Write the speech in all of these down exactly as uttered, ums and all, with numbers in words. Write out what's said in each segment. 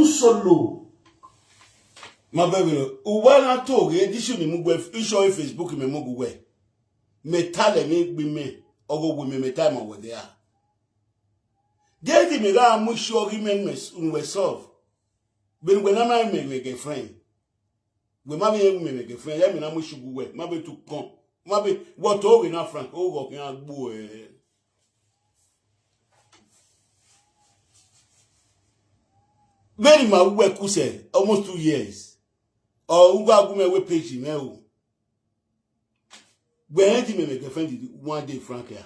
Solo. Ma bẹghe nẹ, uwa na to ghe edition ni mu gbe ishọ e Facebook mẹ mu gu wẹ. Mẹ ta lẹ ne egbe mẹ, ọghe owe mẹ, mẹ ta ma wẹ de a. Deghẹ mẹ gha mu ishọ ghi mẹ nu wẹ solve. Vbene wẹ na ma mẹ vbe girlfriend. Wẹ ma vbe rẹn gu mẹ vbe girlfriend, ẹ mẹ na mu ishọ gu wẹ, ma vbe tu kọn. Ma vbe, wẹ ọtọ oghe na Frank, oghọ khian gbuẹ. Vbene ima ru wẹ kusẹ almost two years, ọ u gha gu mẹ wẹ page mwẹ o. Wẹ rẹn di mẹ mẹ girlfriend one day Frank a.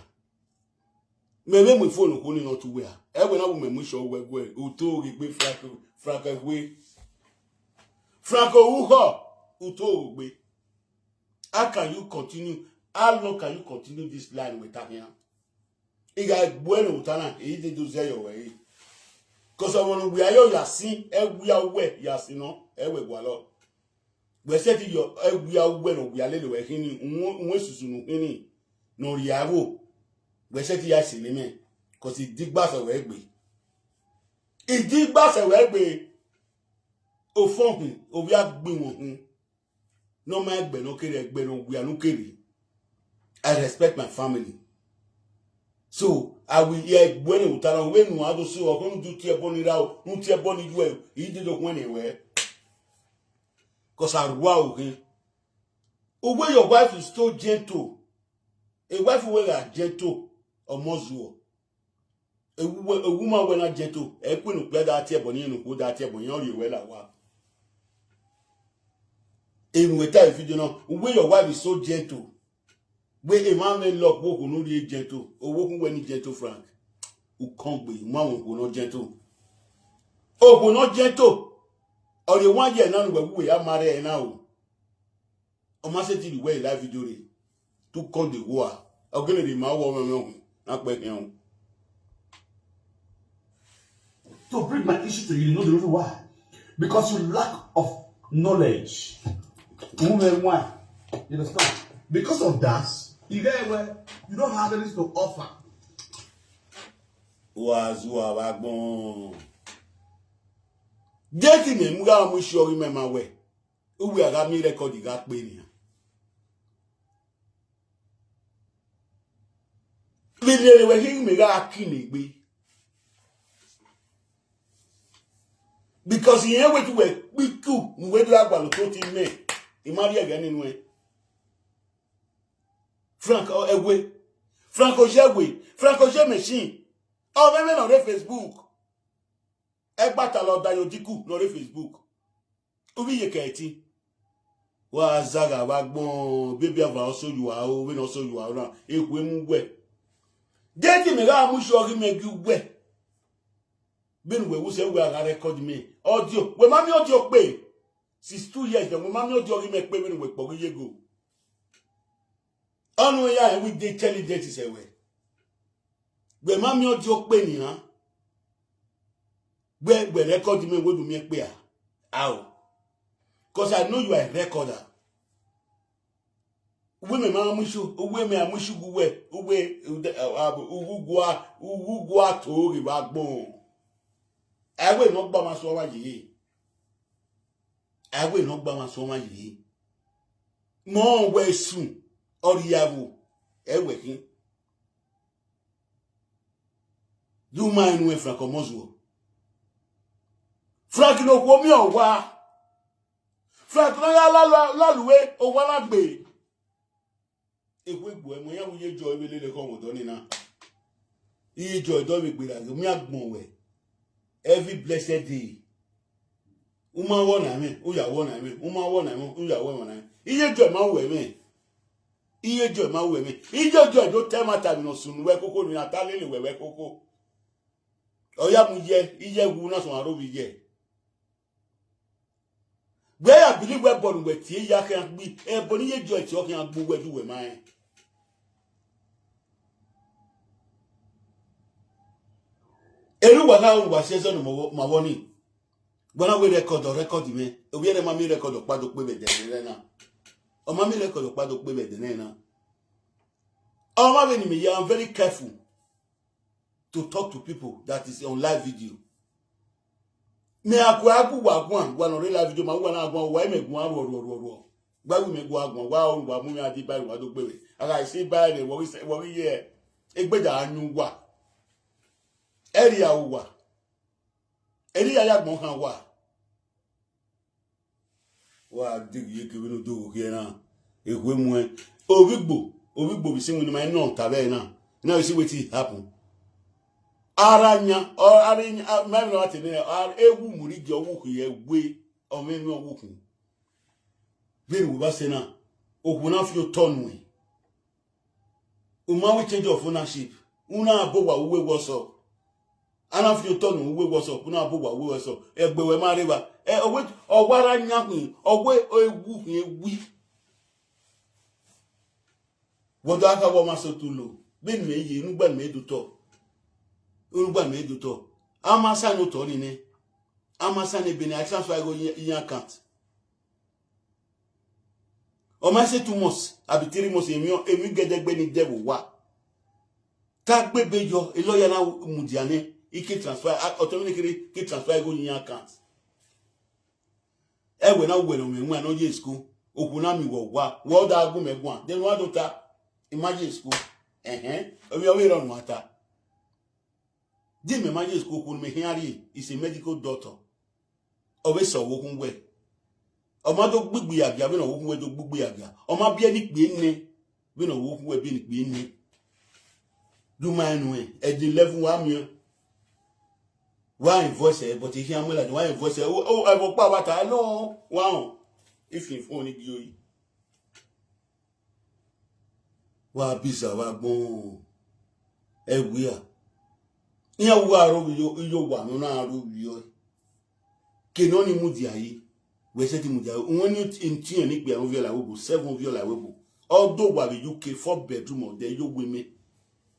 Mẹ vbe mu phone okhuo ni nọ tu wẹ a. Ẹ wẹ na wu mẹ mu ishọ wẹ guẹ, u to ghe gbe Frank, Frank ẹwe. Frank orukhọ, u to ghe gbe. How can you continue? How long can you continue this line wẹ ta khian? I gha gbuẹ ne uta na, eyi dede u zẹ yọ wẹ re. Cause ọmọ ne u wia yọ ya sin, ẹ wia uwẹ ya sin nọ, ẹ wẹ gualọ. Wẹ sẹtin yọ, ẹ wia uwẹ ne ọ wia lele wẹ khin ni, uwẹ susu ne u khin ni, ne ọ rhie ẹvbo. Wẹ sẹtin ya sẹ ne mẹ, cause idigba sẹ wẹ gbe. Idigba sẹ wẹ gbe. Ofọn hin, ovbi agbinwọn hin. Ne ọ ma ẹgbẹ ne ọ kere, ẹgbẹ ne ọ wia ne u kere. I respect my family. So, I will hear ẹgbẹ ne uta na, wẹ ne uwa do so, ọkhọ ne u tie ẹbọ ni ra o, ne u tie ẹbọ ni yu ẹ, I dede okhuẹn ne wẹ. Cause I rua okhin. Uwe, your wife is so gentle. A wife wẹ gha gentle, ọmọ zuọ. A wo-, a woman wẹ na gentle, ẹ i kpe ne okpia da tie ẹbọ ne irẹn, ne okhuo da tie ẹbọ ne irẹn, ọ rhie wẹ la owa. Emwi wẹ ta vbe video na, uwe, your wife is so gentle. Wẹ emwa mwẹ love vbe okhuo ne u rhie gentle, ovbi okhuo wẹ ni gentle Frank. U kọn gbe, u ma mwẹ okhuo ne ọ gentle. Okhuo ne ọ gentle, ọ rhie one year na ne uwẹ wu uwẹ ya ma rre ẹre na o. Ọ ma sẹtin rhie uwẹ live video re, tu kọn de wua, ọ gele rhie ma uwẹ ọmwẹmwẹ ọhọn na kpẹ khian. To bring my issue to you, you know the reason why? Because you lack of knowledge. Woman, why? You understand? Because of that, you get where you don't have anything to offer. Wa zuwa vbe agbọn. Deghẹ mẹ mu gha mu isi ọghe mẹ ma wẹ, uwẹ a gha miẹn record gha kpe nian. Vbe rere wẹ khin mẹ gha kin egbe. Because irẹn wẹ te uwẹ kpitu ne uwẹ do gha gualọ otọ mẹ, I ma rhie ẹghẹ ni nuẹn. Frank, ọ, ẹwe. Frank Oyewe. Frank Oye machine. Ọ mwẹ mwẹ ne ọ rre Facebook. Ẹgbata lọ da ye odiku ne ọ rre Facebook. Uvbi iyeke ẹtin. Wa zagha vbe agbọn, baby ava ọse oyu aro, vbene ọse oyu aro na, ekhue mu uwẹ. Deghẹ mẹ gha mu isi ọghe mẹ gie uwẹ. Vbene uwẹ wu sẹ, uwẹ a gha record mẹ. Audio, wẹ ma miẹn audio kpe. Since two years, wẹ ma miẹn audio ọghe mẹ kpe vbene uwẹ kpọ ghi ye go. Ọnii ya rẹn wẹ I de intelligent sẹ wẹ. Wẹ ma miẹn audio kpe nian. Wẹ, wẹ record mẹ, wẹ do miẹn kpe a. How? 'Cause I know you are a recorder. Uwẹ mẹ ma mu isu, uwẹ mẹ a mu isu gu wẹ, uwẹ, uwu gua, uwu gua to ghe vbe agbọn. Ẹwe ne ọ gba ma sẹ ọmwa ye. Ẹwe ne ọ gba ma sẹ ọmwa ye. Mọ wẹ sun, ọ rhie aro, ẹwe khin. You mind when Frank Omozuo? Frank no khuo miẹn owa. Frank na ya la, la, la luwe owa na gbe. Ekhue gbuẹ mu iran vbe iye Joy vbe lele khọ vbe odọ ni na. Iye Joy dọ vbe gberra ghe, u miẹn agbọn wẹ. Every blessed day. U ma wọ na mwẹ, u ya wọ na mwẹ, u ma wọ na mwẹ, u ya wọ na mwẹ. Iye Joy ma wẹ mwẹ. Iye Joy ma wẹ mwẹ. Iye Joy do te ẹmwata vbe ne ọ sunu wẹ koko, ne a ta lele wẹ wẹ koko. Ọ ya mu iye, iye wu na sọn aro vbe iye. Wẹ ya believe wẹ ẹbọ ne uwẹ tie ya khian gbe, ẹbọ ne iye Joy tie ọ khian gbe uwẹ, du uwẹ ma rẹn. Ere uwa gha ru, uwa si ẹzọ ne ma vbọ ni. Wẹ na wẹ record, ọ record mwẹ. Ovbi ẹre ma miẹn record ọkpa do kpe vbe ẹdẹnẹrẹ na. Ọ ma miẹn record ọkpa do kpe vbe ẹdẹnẹrẹ na. Ọmwa vbene imẹ ye, I'm very careful to talk to people that is on live video. Mẹ a kue a gu uwa guan, uwa ne ọ rre live video, ma uwa na guan, uwa imẹ guan rhuọ rhuọ rhuọ rhuọ. Gba gu imẹ guan guan, wa ru uwa mu mwẹ a di ba uwa do gbe vbe. A gha si ba ẹre, wọ ghi sẹ, wọ ghi ye egbe da ran uwa. Ẹre a uwa. Ẹre a ya agbọn khan uwa. Wa deghi ye kevbe ne u do gho khiẹ na, ekhue muẹn. Ovbi Igbo, ovbi Igbo vbe si winna ma nọ ta vbe na. Na vbe si wetin happen. Ara yan, ọ, ara yan, a, ma vbe na te ne, a, ewu mu rhie gie ọwu khiẹ we, ọ mwẹ emwi ọwu khin. Vbene uwa sẹ na, okhuo na fi otọ nuẹn. U ma wẹ change of ownership, u na bo wa uwu WhatsApp. A na fi otọ nuẹn uwu WhatsApp, u na bo wa uwu WhatsApp. Egbe wẹ ma rre evba. Ẹ, ọ wẹ, ọ wa ra yan khin, ọ wẹ ewu khin ewi. Wẹ do akha wẹ ọ ma sẹ otu lo, vbene mẹ ye, unu gba mẹ do otọ. Unu gba mẹ do otọ. A ma sa ne otọ ni nẹ. A ma sa ne ebe ne a transfer igho iran account. Ọ ma sẹ two months, abi three months, emwi, emwi gẹdẹgbẹ ni dẹ vbe owa. Te a gbe ebe yọ, e lawyer na mudia nẹ, I ke transfer, a, ọtẹn mwẹ ne kherhe ke transfer igho yin iran account. Ẹwẹ na wẹ ne ọ mwẹ iwan ne ọ ye school, okhuo na miẹn uwẹ owa, wẹ ọ da gu mẹ guan, then wa do ta, I ma ye school. Ẹhẹn, ovbi ọvbehe rọ ne uwa ta. Di mẹ ma ye school okhuo ne mẹ khian rrie, is a medical doctor. Ọ vbe sẹ ọvbokhan uwẹ. Ọ ma do gbigbi ya gia vbene ọvbokhan uwẹ do gbigbi ya gia. Ọ ma biẹ ne ikpia nẹ vbene ọvbokhan uwẹ biẹ ne ikpia nẹ. Do ma rẹn nuẹn, ẹdẹ eleven wa miẹn. Wa rẹn voice ẹre, but I khian mu ẹre ladian, wa rẹn voice ẹre. O, o, ẹvbo ọkpa wa ta, hello, wa họn. If you phone ni gie ori. Wa biza vbe agbọn ẹwia. Iran wa aro vbe iyo, iyo owa ne ọ na aro vbe iyo. Ke ne ọ ni mudia yi, wẹ sẹtin mudia yi. Uwẹ ni itiẹn ni ikpia ovbi ọla ẹvbo, seven ovbi ọla ẹvbo. Ọ do wa vbe U K, four bedroom ọdẹ yo we mẹ.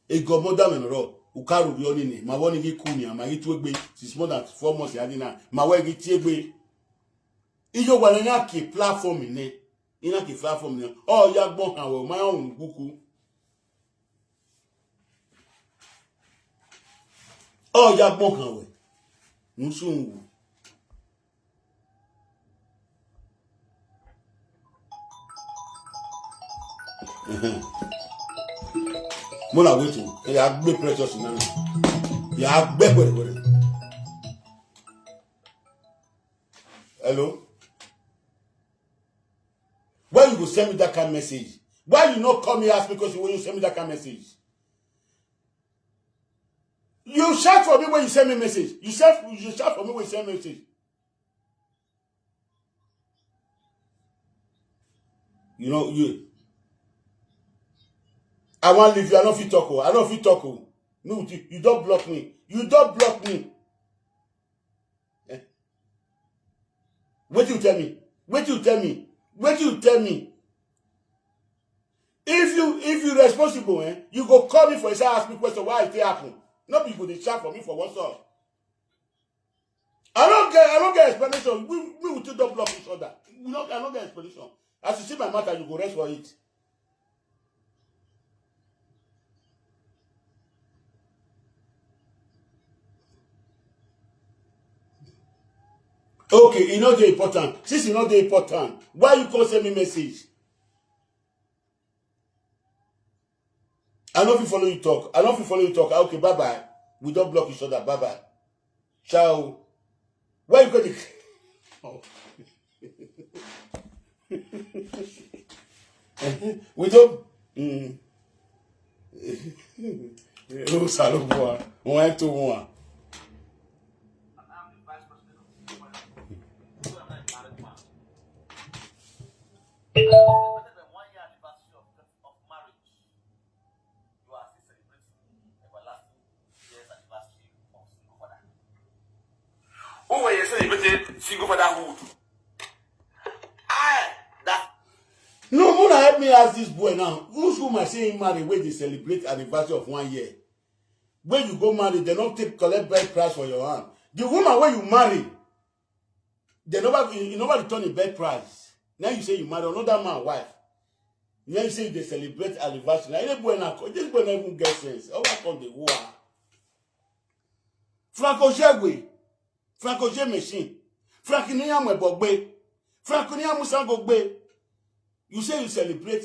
Egọmọ da mwẹ nọrọ, u ka ro vbe ọnii nẹ, ma vbọ ni ghi ku nian, ma ghi tuegbe, since more than four months ya ni na, ma wẹ ghi tie egbe. Iyo owa ne iran ke platform nẹ, iran ke platform nẹ, ọ ya gbọn khan wẹ, ọ ma rẹn unu gbuku. Ọ ya gbọn khan wẹ, ne u sunu wu. Ẹhẹn. Mo na waiting. Ya gbe Precious na. Ya gbe wẹrẹ wẹrẹ. Hello? Why you go send me that kind message? Why you not call me, ask me question when you send me that kind message? You shout for me when you send me message. You shout, you shout for me when you send me message. You know, you. I wan leave you. I no fit talk o. I no fit talk o. No, you, you don block me. You don block me. Eh? Wetin you tell me? Wetin you tell me? Wetin you tell me? If you, if you responsible, eh, you go call me for inside, ask me question why it take happen. No be you go dey shout for me for WhatsApp. I don't get, I don't get explanation. We, we will still don't block each other. We don't, I don't get explanation. As you see my matter, you go rest for it. Okay, e no dey important. Since e no dey important, why you come send me message? I no fit follow you talk. I no fit follow you talk. Ah, okay, bye bye. We don block each other. Bye bye. Ciao. Why you go dey? Oh. We don. Mm. Oh, Salomon. One to one. You are still celebrating everlasting years anniversary of single father. Who were you celebrating single fatherhood? I, that. No, Mona, help me ask this boy now. Which woman say he marry wey dey celebrate anniversary of one year? When you go marry, they don't take collect bride price for your hand. The woman wey you marry, they never, you, you never return the bride price. Now you say you marry another man wife. Now you say they celebrate anniversary. Now this boy now, this boy not even get sense. How I come the war? Franco Shegwe. Franco je machine. Frank ne iran mu ẹbọ gbe. Frank ne iran mu isango gbe. You say you celebrate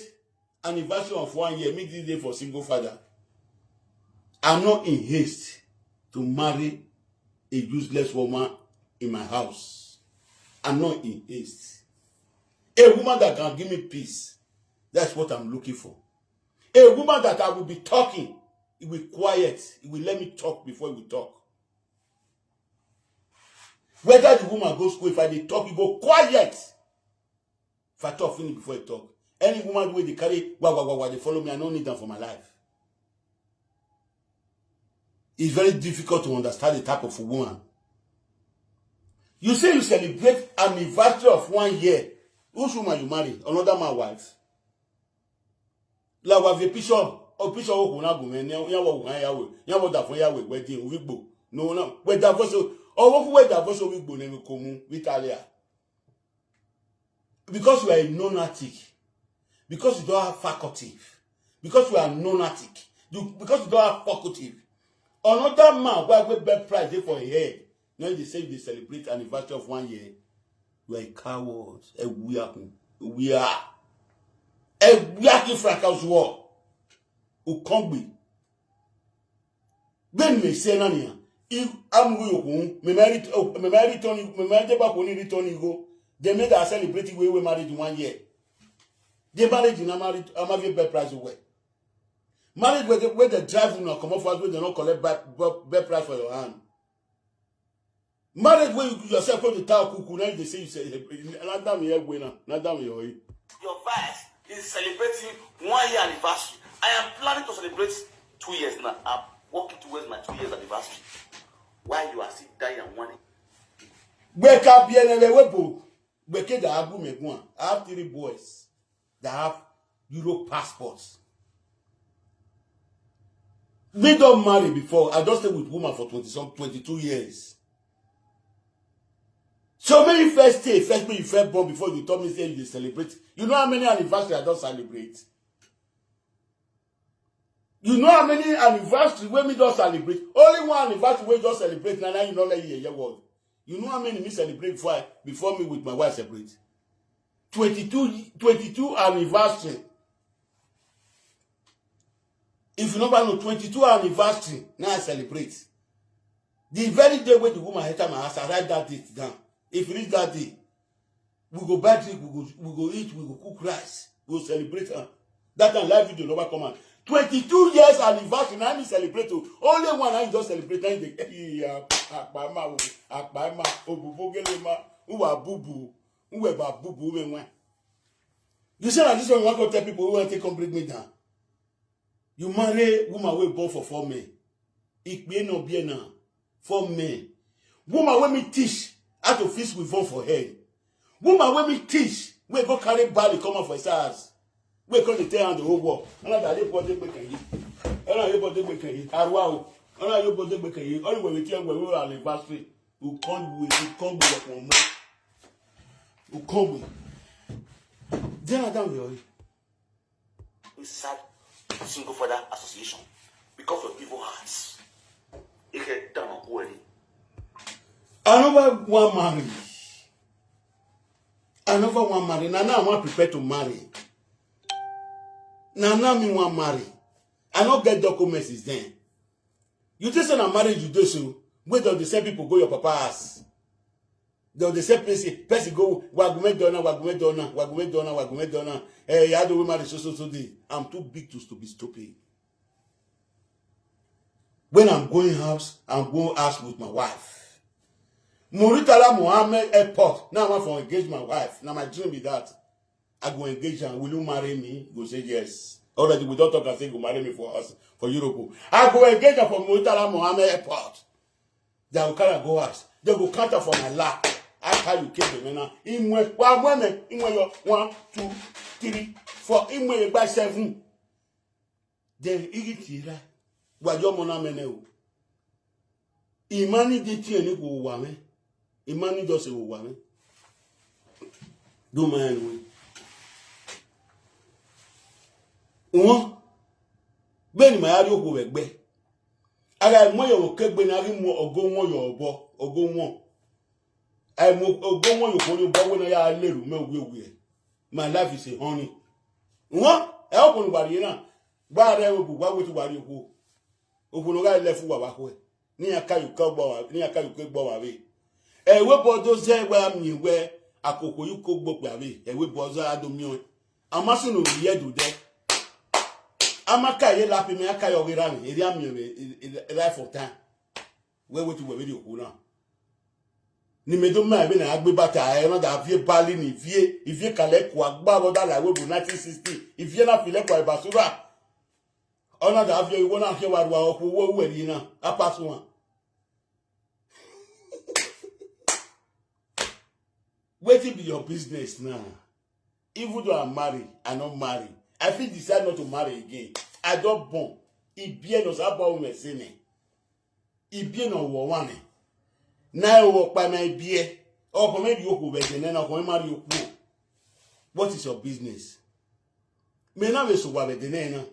anniversary of one year, me this day for single father. I'm not in haste to marry a useless woman in my house. I'm not in haste. A woman that can give me peace, that's what I'm looking for. A woman that I will be talking, it will quiet, it will let me talk before it will talk. Whether the woman go school, if I dey talk, e go quiet. If I talk finish before I talk. Any woman wey dey carry wa wa wa wa dey follow me, I no need am for my life. It's very difficult to understand the type of woman. You say you celebrate anniversary of one year. Which woman you marry? Another man wife? La wa viọ picture, ọ picture okhuo na gu mwẹ ne iran vbe ohan ya wẹ, iran vbe ọdafẹn ya wẹ wedding, ovbi Igbo. No, no, wẹ divorce, ọ vbe okhuo wẹ divorce ovbi Igbo ne emwi ko mu vbe Italia. Because you are a lunatic, because you don't have faculty, because you are lunatic, you, because you don't have faculty. Another man why we best price dey for a head. Now they say they celebrate anniversary of one year. You are a coward. Ẹ wia kun. Wia. Ẹ wia ki fraka zuọ. Ukongbe. Vbene mẹ sẹ na nian, I, a mu igho ye okhuo, mẹ ma re, mẹ ma re return, mẹ ma deba okhuo ni return igho. Then mẹ da celebrate wẹ, wẹ marriage one year. The marriage na marriage, a ma viọ best price wẹ. Marriage where they, where they drive una comot for house, where they no collect best, best price for your hand. Marriage where you yourself go dey tie okuku, now you dey say you say, na damn here wey na, na damn here. Your vice is celebrating one year anniversary. I am planning to celebrate two years now. I'm working towards my two years anniversary. Why you are still dying and whining? Gbe ka biẹ nẹ vbe ẹvbo, gbe ke da a gu mẹ guan. I have three boys that have Europe passports. Me don marry before. I don stay with woman for twenty some, twenty-two years. So many first stay, first me you first born before you tell me say you dey celebrate. You know how many anniversary I don celebrate? You know how many anniversary wey me don celebrate? Only one anniversary wey you don celebrate, na, na you no let hear, hear word. You know how many me celebrate before I, before me with my wife separate? Twenty-two, twenty-two anniversary. If you never know, twenty-two anniversary, now I celebrate. The very day when the woman enter my house, I write that date down. If you reach that day, we go buy drink, we go, we go eat, we go cook rice, we go celebrate am. That time live video never come out. Twenty-two years anniversary, na me celebrate o. Only one I just celebrate, na him dey, yeah, akpa ma o, akpa ma, obubu gele ma, uwa bubu, uwe ba bubu me wen. You say that this one you want to tell people who want to come bring me down. You marry woman wey born for four men. Ikpia no biẹ na, four men. Woman wey me teach how to fix weave for head. Woman wey me teach, wey go carry barley come out for his house. Wey come dey tell am the whole world. Ọna da ye body gbe kan yi. Ọna ye body gbe kan yi. Arua o. Ọna ye body gbe kan yi. Ọna we we tie we we anniversary. U come we, u come we for mo. U come we. Then I down here. Inside Single Father Association because of evil hearts. He can down on query. I never want marry. I never want marry. Now, now I want prepare to marry. Now, now me want marry. I no get documents since then. You think say na marriage you do so? Where does the same people go your papa house? Does the same person, person go, "Wagume dona, wagume dona, wagume dona, wagume dona." Eh, you had to marry so, so, so day. I'm too big to, to be stupid. When I'm going house, I'm going house with my wife. Muritala Mohammed Airport. Now I want to engage my wife. Now my dream is that I go engage her. "Will you marry me?" He go say yes. Already we don't talk and say you go marry me for us for Europe. I go engage her for Muritala Mohammed Airport. They go carry her go house. They go count her for my lap. I carry you came to me now. Imwe, wa mwe me, imwe yo, one, two, three, four, imwe ye by seven. Then, I ghi tie ra, wa ye ọmọ na mẹ nẹ o. I ma ni di tie ni vbe owa mwẹ. I ma ni dọse vbe owa mwẹ. Do ma rẹn nuẹn. Wọn, vbene ima ya rrie okhuo vbe ẹgbẹ, a gha mu ẹyọmwẹ okegbe ne a ghi mu ọgọ wọn ye obọ, ọgọ wọn. Ẹ mu ogo wọn ye okhuo rhie obọ wẹ ne ọ ya lele umẹ uwiewie. My life is a honey. Wọn, ẹ okhuo ne uwa rhie na, wa rre ẹvbo bu, wa wẹ te uwa rhie okhuo. Okhuo ne ọ gha lẹ fu uwa vbe akhuẹ, ne iran ka ye uko gbe ọmwa, ne iran ka ye uko gbe ọmwa vbe. Ẹvbo ebo do zẹ wẹ a miẹn wẹ akoko ye uko gbe okpia vbe, ẹvbo ebo zẹ a do miẹn ọẹn. A ma sunu vbe iyẹn do dẹ. A ma ka ye la payment, a ka ye ọghe erha mwẹ, erha miẹn vbe life of time. Wẹ wẹ te uwẹ vbe rhie okhuo na. Ne imẹ do ma vbene a gbe bata ẹre, ọ na da viẹ Berlin, ivie, ivie kalẹ kua gba vbe ọdala ẹvbo nineteen sixty, ivie na filẹ kua Basura. Ọ na da viẹ, iwọ na khian wa rua okhuo, uwẹ uwẹ rhie na, a pass one. Wetin be your business now? Even though I marry, I no marry. I fit decide not to marry again. I don born. Ibiẹ ne Osanobua ru mwẹ ẹse nẹ. Ibiẹ ne ọ ru ọmwa nẹ. Na ẹ ru ọkpa ma ibiẹ. Ọkhọ mwẹ rhie okhuo vbe ẹdẹ nẹ na, ọkhọ mwẹ ma rhie okhuo. What is your business? Mẹ na vbe sẹ owa vbe ẹdẹ nẹ na.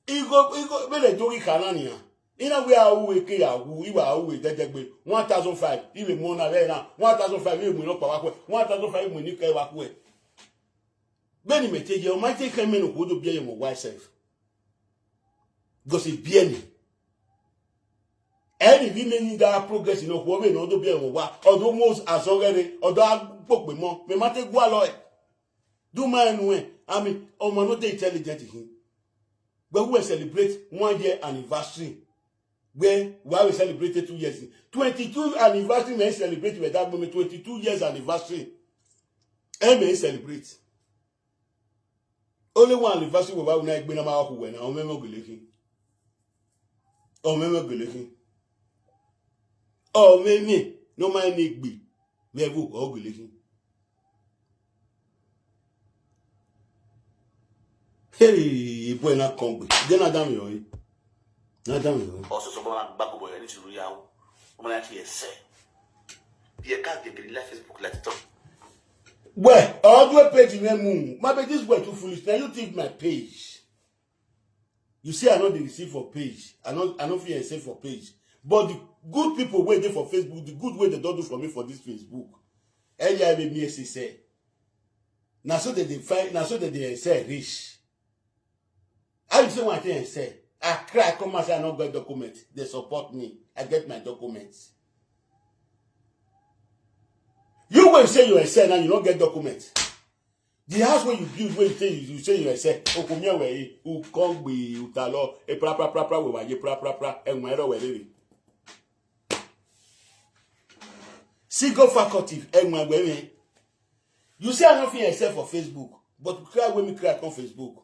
Igho, igho, vbene do ghi kha na nian. I na wẹ a ru eke ya wu, I wa ru ẹdẹdẹgbe, one thousand five, I vbe mu ọna vbe na, one thousand five, I vbe mu inọkpa vbe akhuẹ, one thousand five, I vbe mu enikẹre vbe akhuẹ. Vbene imẹ te ye, ọ ma te khẹ mẹ ne okhuo do biẹ ye mwẹ owa sef. Because ibiẹ nẹ. Ẹni vbe imẹ ni da progress ne okhuo vbene ọ do biẹ ye mwẹ owa, ọ do mu azọghẹ rre, ọ do gha gbe okpia mọ, mẹ ma te gualọ ẹe. Do ma rẹn nuẹn, I mean, ọmwa ne ọ de intelligent khin. Wẹ wu wẹ celebrate one year anniversary. Wẹ wa vbe celebrate two years. Twenty-two anniversary mẹ i celebrate vbe ẹdẹ agbọn mwẹ, twenty-two years anniversary. Ẹ mẹ i celebrate. Only one anniversary wẹ wa ru na egbe na ma khu wẹ na, ọ mwẹ mwẹ ogele khin. Ọ mwẹ mwẹ ogele khin. Ọ mwẹ mwẹ ne ọ ma ne egbe vbe ẹvbo ogele khin. Hey, boy, na kọn gbe. De na danmwehọ re? Na danmwehọ re? Ọsọsọ, ọmọ na gba kobọ yọ, ni ti ru ya o. Ọmọ na ti ẹsẹ. Ye ka gẹgẹrẹ la Facebook la TikTok. Well, all the page me mu. My page, this boy too foolish. Now you thief my page. You see, I no dey receive for page. I no, I no fit accept for page. But the good people wey dey for Facebook, the good wey they don do for me for this Facebook, eh, yeah, make me say, say. Na so they dey find, na so they dey sell rich. How you say one thing and say, I cry, come and say I no get document. They support me. I get my documents. You wey say you sell now, you no get document. The house wey you build, wey you say you, you say you sell, okumie we, ukongbe, utalo, e pra pra pra pra we wa ye pra pra pra, e wan ro we rere. Single faculty, e wan we me. You say I no fit sell for Facebook, but cry wey me cry come Facebook.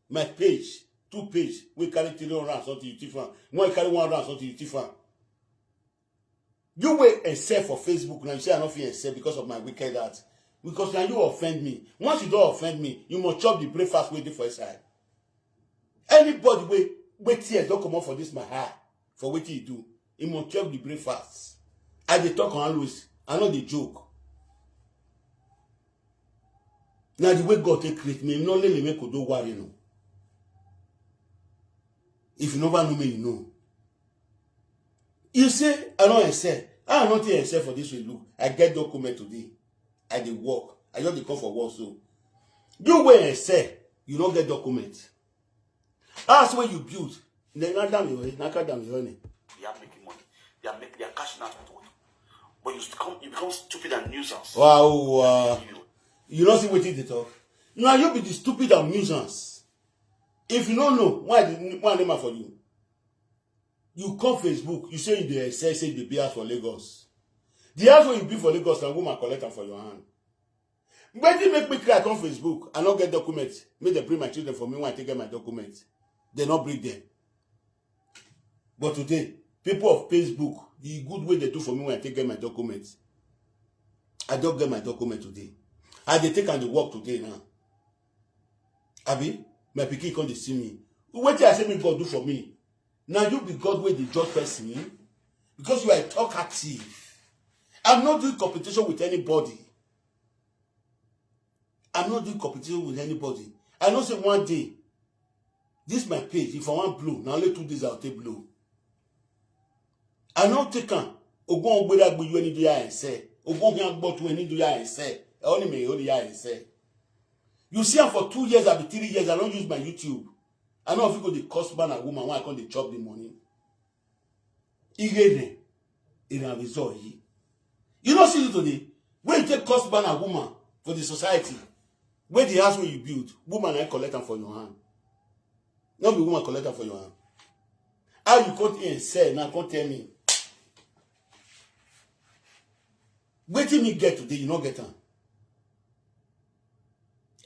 My page, two page, we carry three hundred and something, you thief am. One carry one hundred and something, you thief am. You wey accept for Facebook now, you say I no fit accept because of my wicked heart. Because now you offend me. Once you don offend me, you must chop the breakfast wey dey for inside. Anybody wey, wey tears don comot for this my eye for wetin you do, he must chop the breakfast. I dey talk am always, I no dey joke. Na the way God take create me, no lele me kodo worry no. If you never know me, you know. You say, I no accept. I no take accept for this way. Look, I get document today. I dey work. I just dey come for work so. You wey accept, you no get document. House wey you build, then na down your head, na ka down your head. They are making money. They are making, they are cashing out at all. But you come, you become stupid and nuisance. Wow, uh, you. You no see wetin dey talk. Now you be the stupid and nuisance. If you no know, why the, why name am for you? You come Facebook, you say you dey sell, say you dey build house for Lagos. The house wey you build for Lagos, na woman collect am for your hand. Wetin make me cry come Facebook? I no get document. Make dem bring my children for me when I take get my document. They no bring them. But today, people of Facebook, the good way they do for me when I take get my document, I don't get my document today. I dey take am dey work today now. Abi, my pikin come dey see me. Wetin I say make God do for me? Now you be God wey dey judge person? Because you are a talkative. I'm not doing competition with anybody. I'm not doing competition with anybody. I know say one day, this my page, if I wan blow, na only two days I go take blow. I no take am. Ogun ogbera gbe you any day I say. Oghọ khian gbọ tuẹ ni do ya ẹsẹ. Ẹ ọnii mẹ ho ya ẹsẹ. You see am for two years, abi three years, I don't use my YouTube. I no fit go dey curse man and woman when I come dey chop the money. Ighe nẹ, erhan vbe zọ yi. You no see you today, when you take curse man and woman for the society, wey the house wey you build, woman na collect am for your hand. No be woman collect am for your hand. How you come here sell now, come tell me. Wetin me get today, you no get am.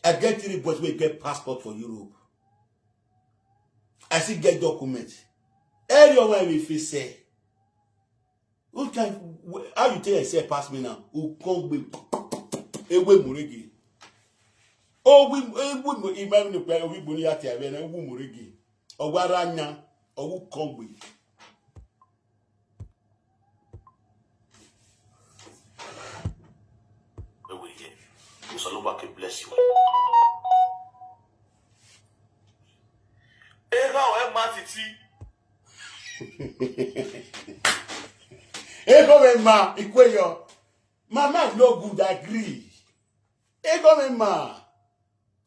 I get three boys wey get passport for Europe. I still get document. Every one wey fit sell. Who can, how you take sell pass me now? Who come with a way murege? Oh, we, we, we, imagine the way we bring out here, we murege. Or what ranya, or who come with? Where we here? Who shall look back and bless you? Ega o ẹ ma titi. Ego me ma, ikwe yo. My mind no good, I agree. Ego me ma.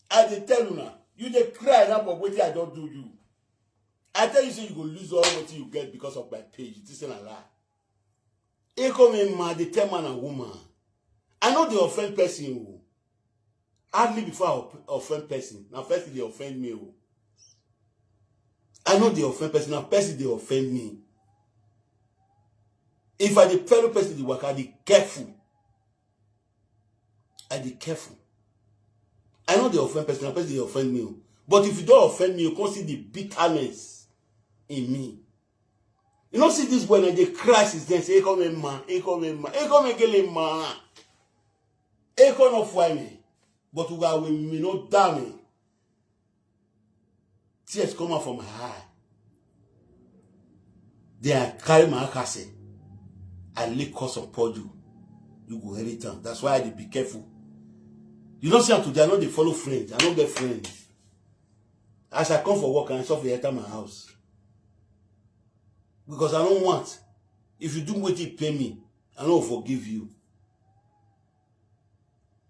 I dey tell una, you dey cry now for wetin I don do you. I tell you say you go lose all wetin you get because of my page. This is a lie. Ego me ma, dey tell man and woman. I no dey offend person o. Hardly before I op- offend person. Na person dey offend me o. I no dey offend person. Na person dey offend me. If I dey follow person dey waka, I dey careful. I dey careful. I no dey offend person. Na person dey offend me o. But if you don offend me, you come see the bitterness in me. You no see this boy na dey cry since then, say, "Ego me ma, ego me ma, ego me gele ma." Ego no fua me, but uga we me no da me. Tears come out from my eye. Then I carry my akase. I lay curse upon you. You go inherit am. That's why I dey be careful. You no see am today, I no dey follow friends. I no get friends. As I come for work, I suffer enter my house. Because I don't want. If you do wetin pain me, I no forgive you.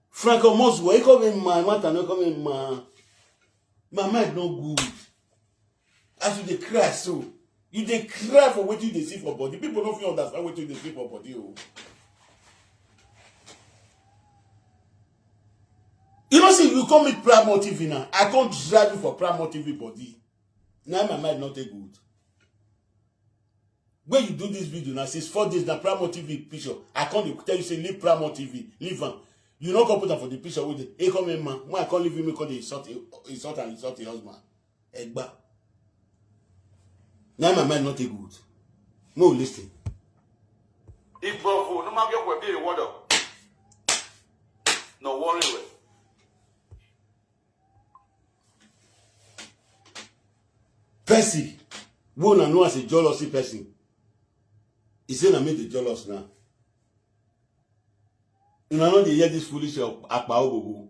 Frank Omos, where you coming, man? What no coming, man? My mind no good. As you dey cry so, you dey cry for wetin you dey see for body. People no fit understand wetin you dey see for body o. You know, see, you come meet Primo T V now. I come drive you for Primo T V body. Now my mind not take good. When you do this video now, since four days now, Primo T V picture. I come dey tell you say leave Primo T V, leave am. You no come put am for the picture with the, hey, come here, man. When I come leave him, he come dey insult, insult and insult your husband. Egba. Now my mind not take good. No listen. Igbovo, no man get we be a word up. No worry we. Person, we una know as a jealousy person. He say na me dey jealous now. Una no dey hear this foolish akpa obobo.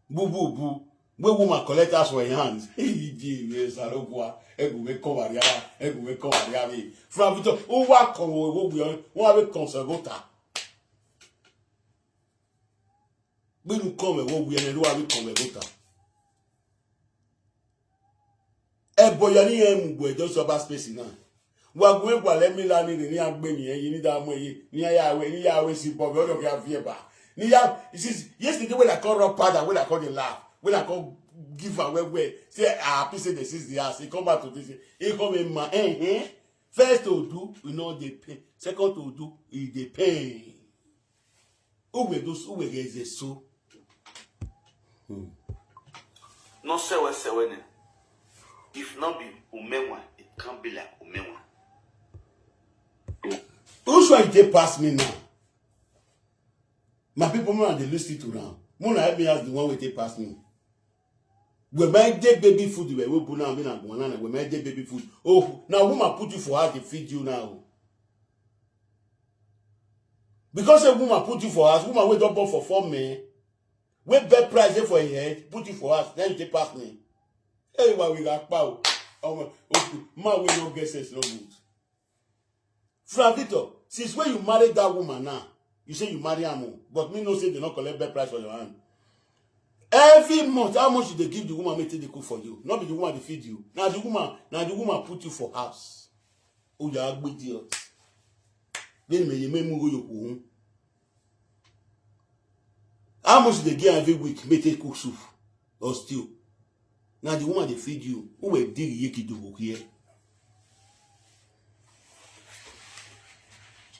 Bu, bu, bu. Wey woman collect house for him hand. Iji me sarogua. Egu me come aria. Egu me come aria me. From Victor, who wa come we wo we. Who wa be come so go ta. Gbenu kọmwẹ vbe owiẹ ne erha vbe kọmwẹ vbe ota. Ẹbọ ya ne irẹn mu bu ẹdẹ Ọba space na. Wa gu egwa lẹ mi la ni rre, ne iran gbe ni ẹyin, ne da mu ẹyin, ne iran ya wẹ, ne iran ya wẹ si bọ vbe ọdọ khian viẹ ba. Ne iran, since yesterday when I come rub powder, when I come dey laugh, when I come give am well well, say I happy say they seize the house, he come back to this, he come in my, eh, eh. First to do, we no dey pain. Second to do, e dey pain. Uwẹ do, uwẹ ghe ẹzẹ so. No sẹ wẹ sẹ wẹ nẹ. If not be Umenwa, it can't be like Umenwa. Which one you take pass me now? My people, una dey listen to now. Una help me ask the one wey take pass me. Wẹ ma de baby food wẹ we bu na, me na guan na, wẹ ma de baby food. Oh, na woman put you for house, dey feed you now. Because a woman put you for house, woman wey don born for four men, wey bed price dey for him head, put you for house, then you take pass me. Hey, wa we ga pa o. Ọmọ, okay, man wey no get sense no good. Frank Victor, since when you married that woman now, You say you marry am o, but me know say they no collect bed price for your hand. Every month, how much you dey give the woman make take dey cook for you? No be the woman dey feed you. Na the woman, na the woman put you for house. Oya agbe idiot. Then me ye me mu go yoku hun. How much you dey give am every week make take cook soup or stew? Na the woman dey feed you. Who will dig ye kidubu here?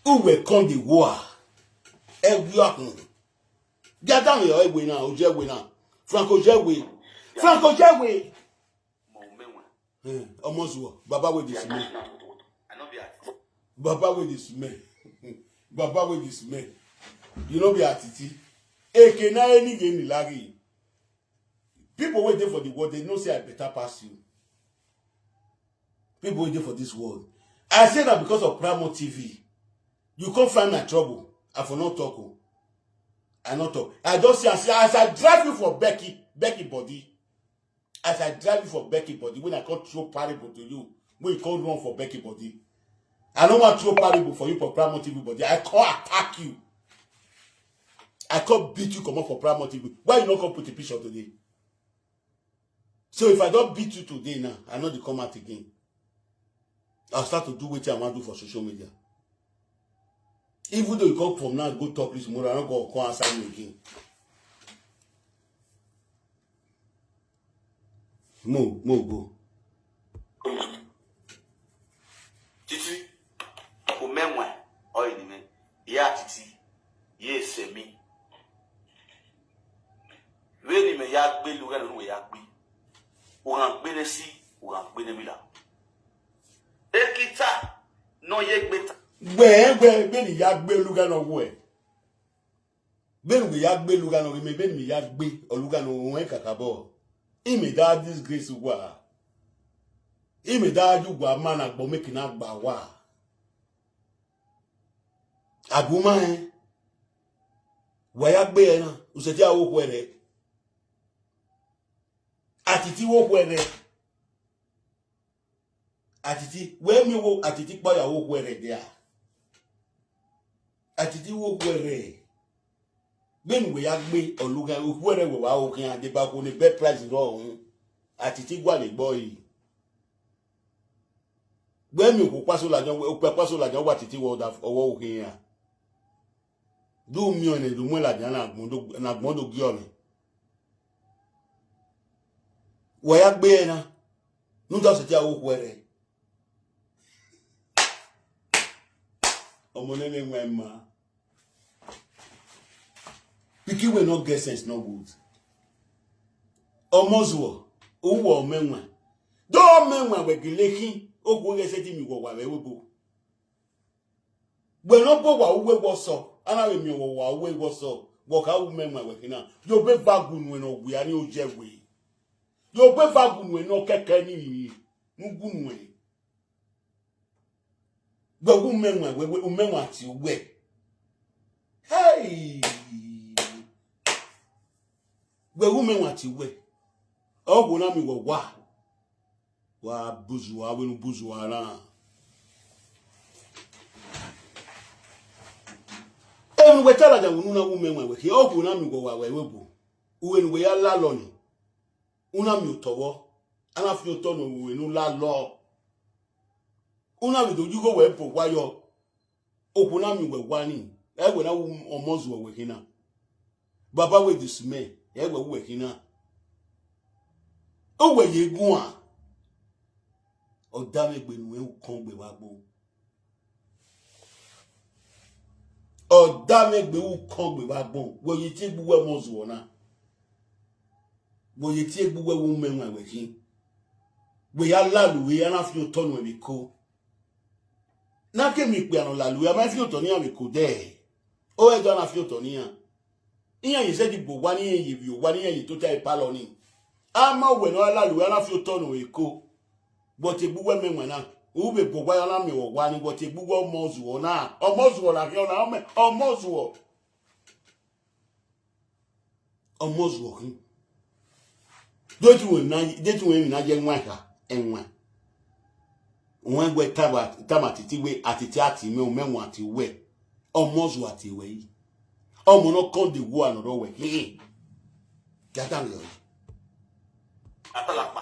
Who will come the war? Every akun. Get down your way now, Ojewe now. Frank Ojewe. Frank Ojewe. Mọ mẹwa. Eh, ọmọ zuọ, baba wey dey smell. I no be at. Baba wey dey smell. Baba wey dey smell. You no be atiti. Eke na any game ni lagi. People wey dey for the world, they know say I better pass you. People wey dey for this world. I say that because of Primo T V. You come find my trouble. I for not talk o. I not talk. I just say, I say, as I drive you for Becky, Becky body. As I drive you for Becky body, when I come throw parable to you, when you come run for Becky body. I don't want throw parable for you for Primo T V body. I come attack you. I come beat you, come up for Primo T V. Why you not come put a picture today? So if I don't beat you today now, I know they come out again. I'll start to do what I want to do for social media. Even though you come from now, go talk this tomorrow, I don't go come answer you again. Mo, mo go. Titi, omẹwa, ọyìn ni mẹ, ìyá Titi, ye sẹ mi. Vbene imẹ ya gbe lughe ne uwẹ ya gbe, u gha gbe ne esi, u gha gbe ne emila. Ekita ne ọ ye gbe ta. Gbẹn, gbẹn, vbene I ya gbe lughe ne ọ wẹ. Vbene uwẹ ya gbe lugha ne ọ ghe mẹ, vbene imẹ ya gbe ọlugha ne ọ ruẹn kakabọ. Imẹ da disgrace uwa. Imẹ da ye uwa ma ne agbọn mẹ ke na gba uwa. Agbọn ma rẹn, wa ya gbe ẹre na, u sẹtin a wo okhuo ẹre. Atiti wo okhuo ẹre. Atiti, wẹ miẹn wo Atiti kpọ ya wo okhuo ẹre dia. Atiti wo okhuo ẹre. Vbene uwẹ ya gbe ọlugha, okhuo ẹre wẹ wa ho khian, deba okhuo ne bed price rrọọ uhun. Atiti gualọ egbe ọre. Wẹ miẹn okhuo kpaso ladian, okpia kpaso ladian, wa Atiti wẹ ọda ọvbọ ho khian. Do miẹn ọnrẹn do mu ladian ne agbọn do, ne agbọn do gie ọnrẹn. Wa ya gbe ẹre na, ne u da sẹtin a wo okhuo ẹre. Ọmọ ne mwẹ wan ima. Pikin wey no get sense no good. Ọmọ zuọ, uwẹ ọmọ ẹwaẹn. Do ọmọ ẹwaẹn wẹ gele khin, okhuo ghẹ sẹtin miẹn uwẹ wa vbe ẹvbo ebo. Wẹ ne ọ bu owa uwu ẹvbo ọsọ, a na vbe miẹn uwẹ owa uwu ẹvbo ọsọ, wẹ ọ kha ru mẹ ẹwaẹn wẹ khin na. Ye obọ eva gu nuẹn ne ọ wia ni Ojewe. Ye obọ eva gu nuẹn ne ọ kẹkẹ ni rinmwian, ne u gu nuẹn. Wẹ wu mẹ ẹwaẹn, wẹ, wẹ, u mẹ ẹwaẹn tie uwẹ. Hey! Wẹ wu mẹ ẹwaẹn tie uwẹ. Ọ wo na miẹn uwẹ owa. Wa buzu a, wẹ ne u buzu a na. Emwi ne uwẹ ta ladian vbe unu na wu mẹ ẹwaẹn wẹ khin, ọ wo na miẹn uwẹ owa wẹ vbe ebo. Uwẹ ne uwẹ ya lalọ ni. U na miẹn otọ vbọ, a na fian otọ ne uwẹ ne u lalọ. U na vbe do ye igho wẹ bu owa yọ. Okhuo na miẹn uwẹ owa ni, ẹ wẹ na wu ọmọ zuọ wẹ khin na. Baba wey dey smell, ẹ wẹ wu wẹ khin na. Uwẹ ye guan. Ọdamwegbe ne u rẹn ukọngbe vbe agbọn. Ọdamwegbe ukọngbe vbe agbọn, wẹ ye tie egbe uwẹ ọmọ zuọ na. Wẹ ye tie egbe uwẹ wu mẹ ẹwaẹn wẹ khin. Wẹ ya lalọ uwẹ, a na fian otọ nuẹn vbe eko. Na ke emwi ikpia ne ọ lalọ uwẹ, a ma fian otọ ne iran vbe eko dẹ. Ọ ẹdẹ a na fian otọ ne iran. Iran ye zẹdẹ bu owa ne iran ye vbiẹ owa ne iran ye tota epalọ ni. A ma wẹ ne ọ lalọ uwẹ, a na fian otọ nuẹn vbe eko. But egbe uwẹ mẹ ẹwaẹn na, u vbe bu owa ya na miẹn uwẹ owa ni, but egbe uwẹ ọmọ zuọ na, ọmọ zuọ na khian na, ọmọ, ọmọ zuọ. Ọmọ zuọ khin. Deghẹ wẹ na, deghẹ wẹ emwi na ye ẹwaẹn kha, ẹwaẹn. Wẹ wẹ tama, tama Atiti wẹ, Atiti a tie mẹ, u mẹ ẹwaẹn tie uwẹ. Ọmọ zuọ a tie wẹ yi. Ọmọ ne ọ kọn de wu anọ rọ wẹ hin. Gathan yọ. Atalakpa,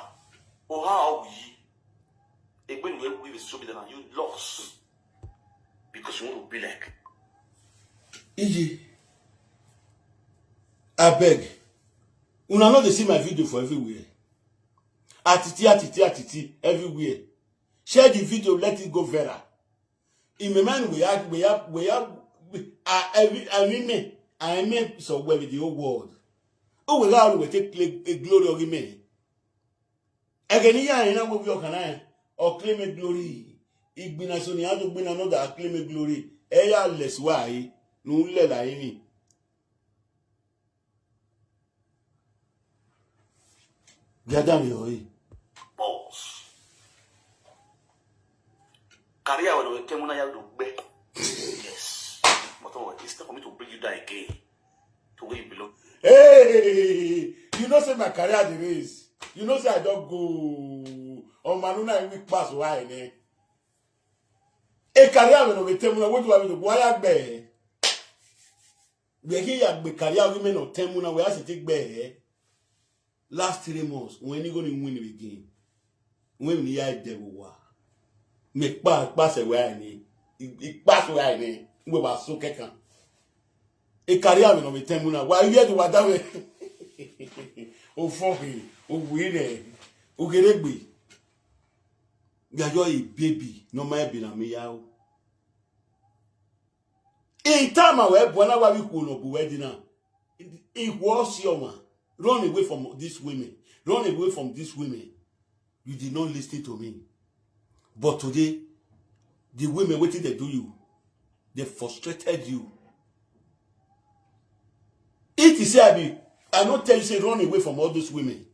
oha ọ wi. Egbe ne uwẹ wi vbe social media na, you lost. Because you want to be like. Iye. Abeg. Una no dey see my video for everywhere. Atiti, atiti, atiti, everywhere. Share the video, let it go viral. Imẹ ma ne wẹ ya, wẹ ya, wẹ ya, a, ẹvbi, ẹvbi mẹ, a mẹ sẹ wẹ vbe the whole world. Uwẹ gha ru wẹ te claim glory ọghe mẹ. Ẹghẹ ne iran rẹn na wẹ ovbi ọkhan na, ọ claim glory. Igbinna eso ne iran do gbinna nọ da claim glory. Ẹ ya lẹ ẹse uwa re, ne u lẹ la emwi. Gathan yọ re. Boss. Career wẹ ne ọ vbe tẹn mu na ya do gbe. Yes. But oh, it's not for me to bring you down again to where you belong. Hey, you know say my career dey raise. You know say I don go. Ọmọ ne u na we pass why ne. E career wẹ ne ọ vbe tẹn mu na, what do I mean? Why I gbe? Wẹ ghi ya gbe career ọghe mẹ ne ọ tẹn mu na, wẹ a sẹtin gbe hẹ. Last three months, wẹ ni igho ni win vbe game. Wẹ ni ya dẹ vbe owa. Mẹ kpa, kpa sẹ wẹ a ni. I, I kpa sẹ wẹ a ni. Wẹ wa so kẹkan. E career wẹ ne ọ vbe tẹn mu na. Wa yẹ do wa da wẹ. O fọkhe, o wi rẹ, o gheregbe. Ya yọ e baby, ne ọ ma ebe na me ya o. In time, wẹ bu na wa vbe ikhuo ne ọ bu wẹ di na. Ikhuo si ọmwa. Run away from these women. Run away from these women. You did not listen to me. But today, the women, wetin they do you? They frustrated you. If you say I be, I not tell you say run away from all those women.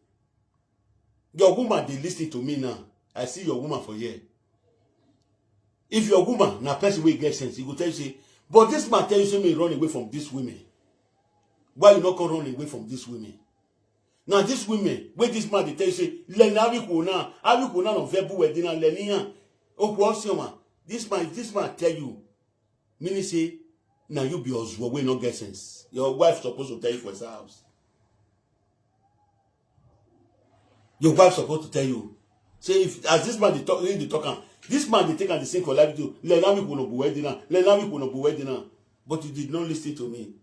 Your woman, they listen to me now. I see your woman for here. If your woman na person wey get sense, he go tell you say, but this man tell you say me run away from this women. Why you not come run away from this women? Now this women, wey this man dey tell you say, lẹ na abi khuo na, abi khuo na nọ vẹ bu wẹ de na lẹ ne iran. Okhuo ọsiọma, this man, if this man tell you, meaning say, na you be ozuọ wey no get sense. Your wife suppose to tell you for his house. Your wife suppose to tell you. Say if as this man dey talk, he dey talk am, this man dey take am dey sing for live video. Lẹ na mi khuo nọ bu wẹ de na. Lẹ na mi khuo nọ bu wẹ de na. But you did not listen to me.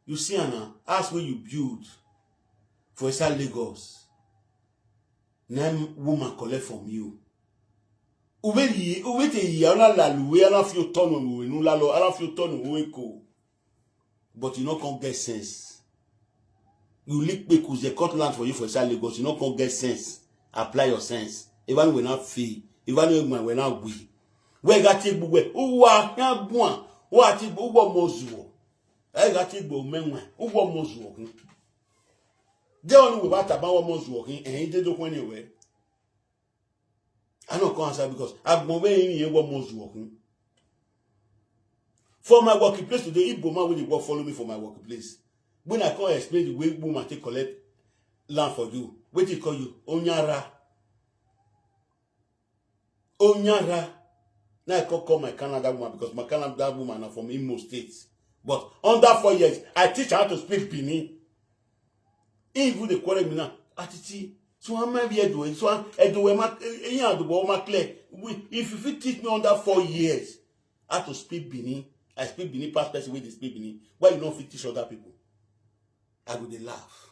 You see am na, house wey you build for inside Lagos, na im woman collect from you. Uvbe yi, uvbe te yi, a na lalu uwe, a na fi otọ nu enu lalọ, a na fi otọ nu uwe ko. But you no come get sense. You live kpeku, they cut land for you for inside Lagos, you no come get sense. Apply your sense. Even when I feel, even when I we, we got to be where who are here, who are to be who more zuo. I got to be men, who more zuo. They only we about about more zuo, and he did look anywhere. I no come answer because agbọn vbe emwi yẹn wọ mọ zuọ khin. For my working place today, Igbo man wey dey work follow me for my working place. When I come explain the way woman take collect land for you, wetin he call you? Onyara. Onyara. Now I come call my Canada woman because my Canada woman na from Imo State. But under four years, I teach her how to speak Benin. He even dey quarrel me now. Atiti, so how am I here doing? So how, Edo, where my, eh, eh, yeah, the world my clear. We, if you fit teach me under four years how to speak Benin, I speak Benin past person wey dey speak Benin. Why you no fit teach other people? I go dey laugh.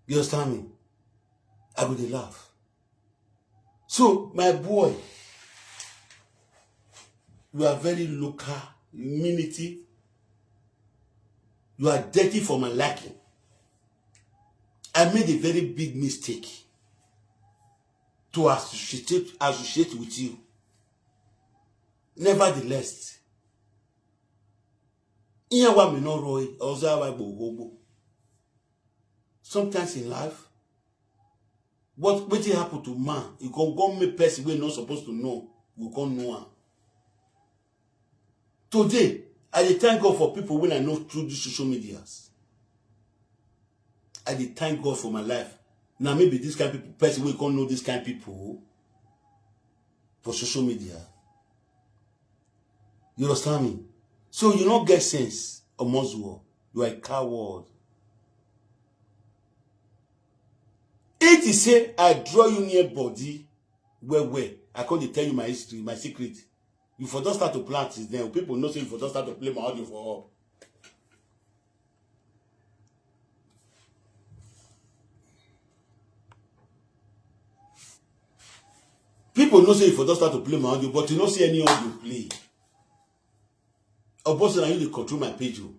You understand me? I go dey laugh. So, my boy, you are very local, minity. You are dirty for my liking. I made a very big mistake to associate, associate with you. Nevertheless, iran wa me no roi, oza wa gbo gbogbo. Sometimes in life, what wetin happen to man, e go go make person wey no suppose to know, go come know am. Today, I dey thank God for people wey I know through these social medias. I dey thank God for my life. Na me be this kind people, person wey come know this kind people for social media. You understand me? So you no get sense, Omozuo. You are a coward. It is say I draw you near body, well, well. I come to tell you my history, my secret. You for don start to plant since then. People know say you for don start to play my audio for up. People know say you for don start to play my audio, but you no see any audio play. Oboss, na you dey control my page o.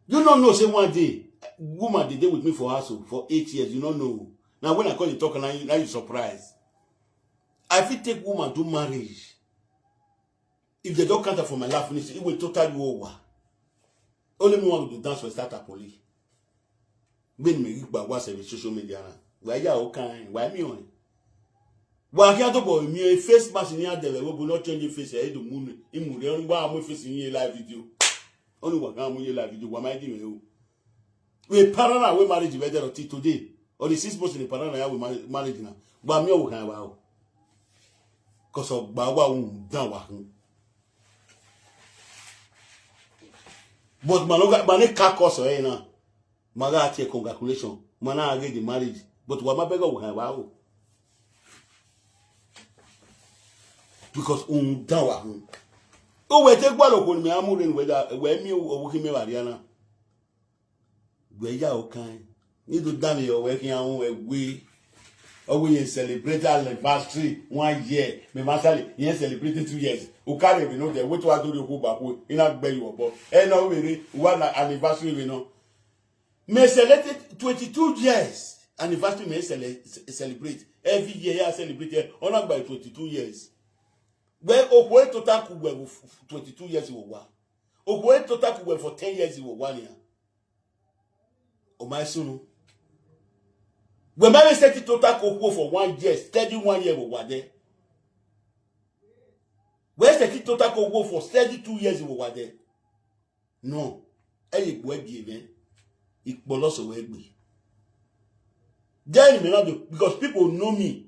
You no know say one day woman dey dey with me for house o, for eight years, you no know. Na when I come dey talk, na you, na you surprise. I fit take woman do marriage. If they don't count am for my life finish, it will totally over. Only me want to dance for start a police. When me gba wa se social media na. Wa ya o kan, wa mi on. Wa kia to bo mi face mask ni a de we bu no change face e do mu ni. I mu re, wa mu face ni live video. Only wa kan mu ye live video, wa ma di me o. We parana we marriage we there till today. Or the six months in the parana ya we mar-, marriage na. Gba mi o kan wa o. 'Cause of gba wa un dan wa hun. But man no ga, man no ka cause e na. Man ga tie congratulation. Man na get the marriage. But wa ma beg we kan wa o. Because un dan wa hun. O we te gba lo ko mi amu re we da, we mi o, o ki me wa ria na. Wẹ ya o kan. Ni do da mi o, wẹ khian ru ẹwe. Ọ wẹ yẹn celebrate anniversary one year. Mẹ ma sale, yẹn celebrate two years. U ka rẹ vbe nọ dẹ, wẹ to wa do rhie okhuo ba khuo, I na gbe ye obọ. Ẹ nọ vbe rre, wa na anniversary vbe nọ. Mẹ celebrate twenty-two years anniversary mẹ cele-, celebrate. Every year I celebrate, ọ na gba twenty-two years. Wẹ okhuo tota ku wẹ twenty-two years vbe owa. Okhuo tota ku wẹ for ten years vbe owa nian. Ọ ma sunu. Wẹ ma vbe sẹtin tota ku okhuo for one year, steady one year vbe owa dẹ. Wẹ sẹtin tota ku okhuo for steady two years vbe owa dẹ. No, ẹ ye egbe uẹ gie mwẹ, ikpọlọ sẹ wẹ gbe. Then me na do, because people know me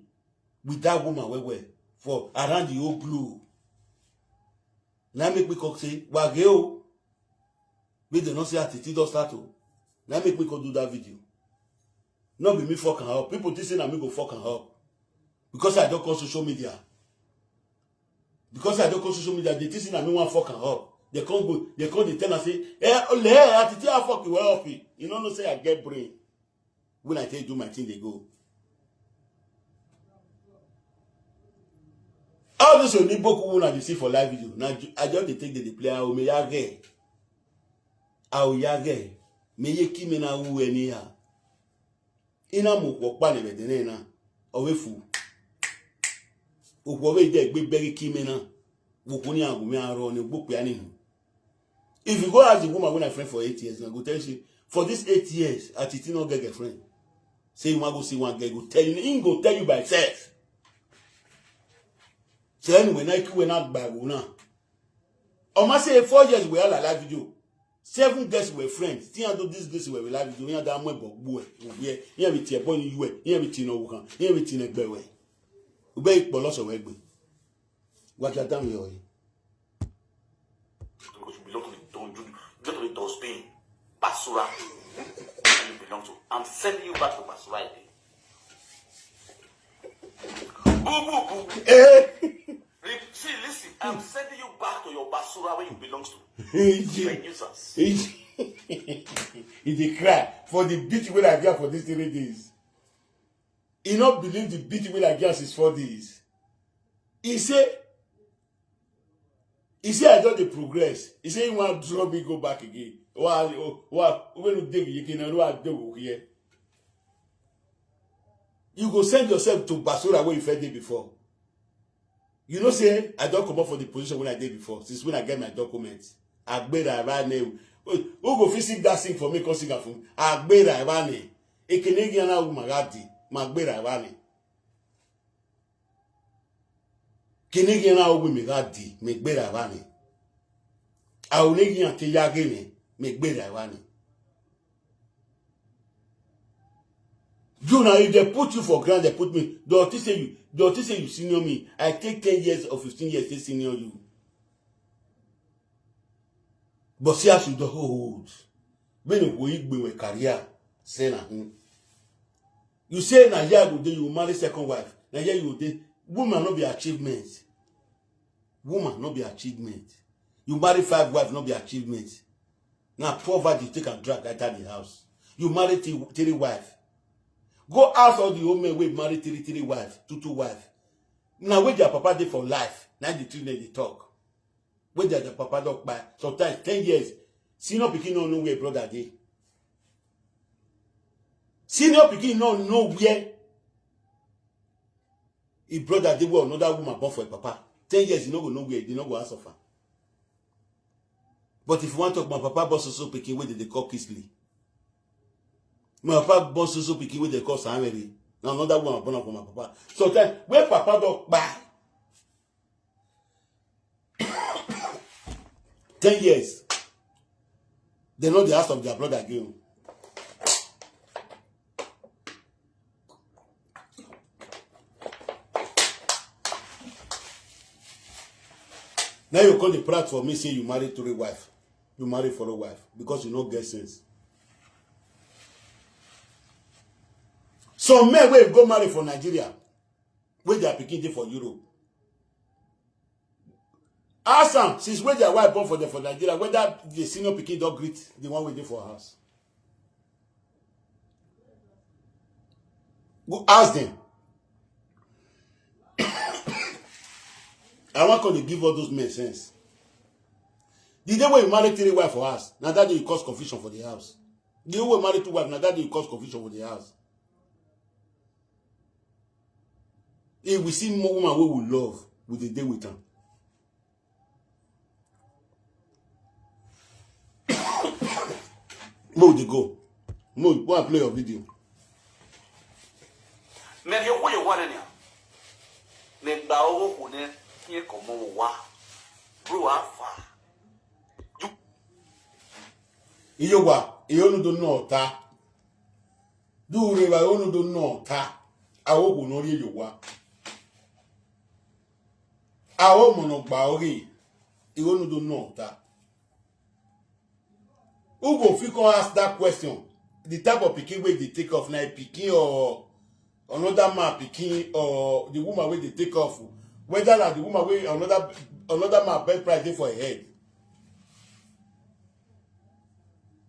with that woman well well for around the whole globe. Na make me come say, wa ghe o. Make dem no say Atiti don start o. Na make me come do that video. No be me fuck am up. People think say na me go fuck am up. Because I don come social media. Because I don come social media, they think say na me wan fuck am up. They come go, they come dey tell am say, eh, ole, Atiti a fuck you up. You no know say I get brain. When I take do my thing, they go. All this Oniboku una dey see for live video, na ju-, I just dey take dey, dey play, a o me ya ghe. A o ya ghe. Me ye ki me na wu anyhow. I na mu okhuo ọkpa ne vbe ẹdẹnẹrẹ na, ọ vbe fu. Okhuo vbe de egbe bẹghe ki me na, vbe okhuo ni a gu mwẹ a rrọọ ne egbe okpia ni hu. If you go ask the woman wey I friend for eight years, na go tell you say, for these eight years, Atiti no get girlfriend. Say you wan go see one girl, go tell you, he go tell you by himself. So anyway, na iki we na gba ẹvbo na. Ọ ma say four years we are live video. Seven girls were friends. Ti iran do this, this we live video. Iran da mu ẹbọ gbu ẹ, ovbi ẹ. Iran vbe tie ẹbọ ni yu ẹ. Iran vbe tie ne ọvbokhan. Iran vbe tie ne ẹgbẹe ruẹ. Ugbe ikpọlọ sẹ wẹ gbe. Wa gia dan vbe ọre. You belong to the, don't you, you belong to the dustbin. Basura. You belong to. I'm sending you back to Basura again. Boo, boo, boo. Eh. Re-, see, listen, I'm sending you back to your Basura where you belong to. He dey, you are a nuisance. He dey cry for the beating wey I get for these three days. He no believe the beating wey I get since four days. He say, he say I don dey progress. He say he wan draw me go back again. Wa, wa, when you dey again, na wa dey here. You go send yourself to Basura where you first dey before. You know say I don comot for the position wey I dey before, since when I get my document. Agbera evba nẹ. Who go fit sing that sing for me, come sing am for me? Agbera evba nẹ. Ekene ghian na ru ma gha di, ma gbera evba nẹ. Kene ghian na ru mẹ gha di, mẹ gbera evba nẹ. A ru ne ghian te ya ghe mwẹ, mẹ gbera evba nẹ. You now, if they put you for ground, they put me. They will think say you, they will think say you senior me. I take ten years or fifteen years to senior you. But see as you dey hold. Vbene okhuo i gbe wẹ career, sẹ na hin. You say na here you dey, you marry second wife. Na here you dey. Woman no be achievement. Woman no be achievement. You marry five wife no be achievement. Na poverty take and drag enter the house. You marry three, three wife. Go ask all the old men wey marry three, three wife, two, two wife. Na where their papa dey for life, na the thing dem dey talk. Where their, their papa don kpai. Sometimes ten years, senior pikin no know where brother dey. Senior pikin no know where his brother dey, where another woman born for his papa. Ten years, he no go know where, he no go ask of am. But if you wan talk, my papa born so so pikin wey dem dey call Kingsley. My papa born so so pikin wey dem call Samiri. Na another woman born am for my papa. Sometimes, where papa don kpai, ten years, dem no dey ask of their brother again. Now you come dey proud for me say you marry three wife, you marry four wife because you no get sense. Some men wey go marry for Nigeria, wey their pikin dey for Europe. Ask am, since wey their wife born for dem for Nigeria, whether the senior pikin don greet the one wey dey for house. Go ask dem. I wan come dey give all those men sense. The day wey you marry three wife for house, na that day you cause confusion for the house. The day wey you marry two wife, na that day you cause confusion for the house. If we see more woman wey we love, we dey dey with am. Mo dey go. Mo go and play your video. Mẹ rhie okhuo ye owa nẹ nian. Mẹ gba ọghe okhuo nẹ, khian ke ọmọ vbe owa. Bro, how far? Iye owa, iye unu do nọ ọta. Do rre evbare unu do nọ ọta. Aro okhuo ne ọ rhie ye owa. Aro ọmọ ne ọ gba ọghe, iye unu do nọ ọta. Who go fit come ask that question? The type of pikin wey dey take off na pikin or another man pikin or the woman wey dey take off? Whether na the woman wey another another man best price dey for her head.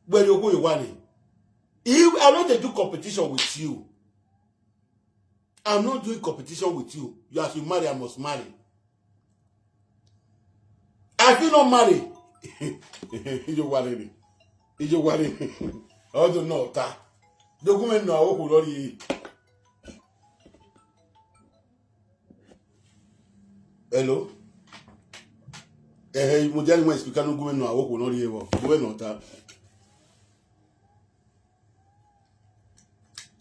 Where you go, you want it? If I no dey do competition with you. I'm not doing competition with you. You, as you marry, I must marry. I fit not marry. Ijo ware ni. Ijo ware ni. Ọdọ nọ ọta. Document nọ aro okhuo rọrriẹ. Hello. Ẹhẹ, mo jẹ ni wọn speaker no gu mwẹ nọ aro okhuo rọrriẹ vbọ. Gu mwẹ nọ ọta.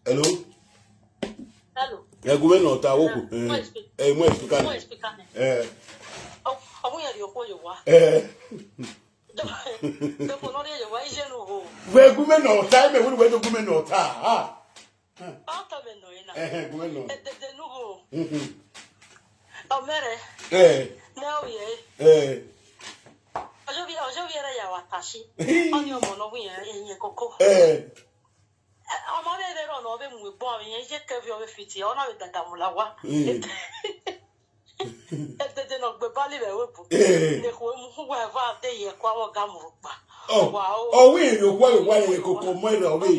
Hello? Hello. Ẹ gu mwẹ nọ ọta aro okhuo. Hello. Ẹ, ẹ, mo speak-, ẹ, mo speaker nẹ. Mo speaker nẹ. Ẹ. Ọ, ọ mu yẹn rhie okhuo ye owa. Ẹ. Do, do khuo ne ọ rhie ye owa, iye ne u ho. Wẹ gu mwẹ nọ ọta, ẹ mẹ wẹ do gu mwẹ nọ ọta. Ah. Ọ tọ mwẹ nọ ẹre na. Ẹhẹn, gu mwẹ nọ. Edede ne u ho. Mhm. Ọ mẹ rẹ. Ẹ. Ne ọ vbiẹ. Ẹ. Ọjọ vbiẹ, ọjọ vbiẹ rẹ ya wa ta si. Ọ ni ọmọ ne ọ wu iyẹn, iyẹn koko. Ẹ. Ọmọ vbe rre rọ ne ọ vbe mu egbe ọmwa, iyẹn iye kevbe ọ vbe fiti, ọ na vbe dada mu la owa. Mm. Edede ne ọ gbe bali vbe ẹvbo ebo. Eh. Ne ekhue mu uwa eva de ye ẹko avbe ọga mu rhọkpa. Ọ, wa o. Ọ wẹ ere okhuo ye owa ye koko mọ ẹre ọ wẹ.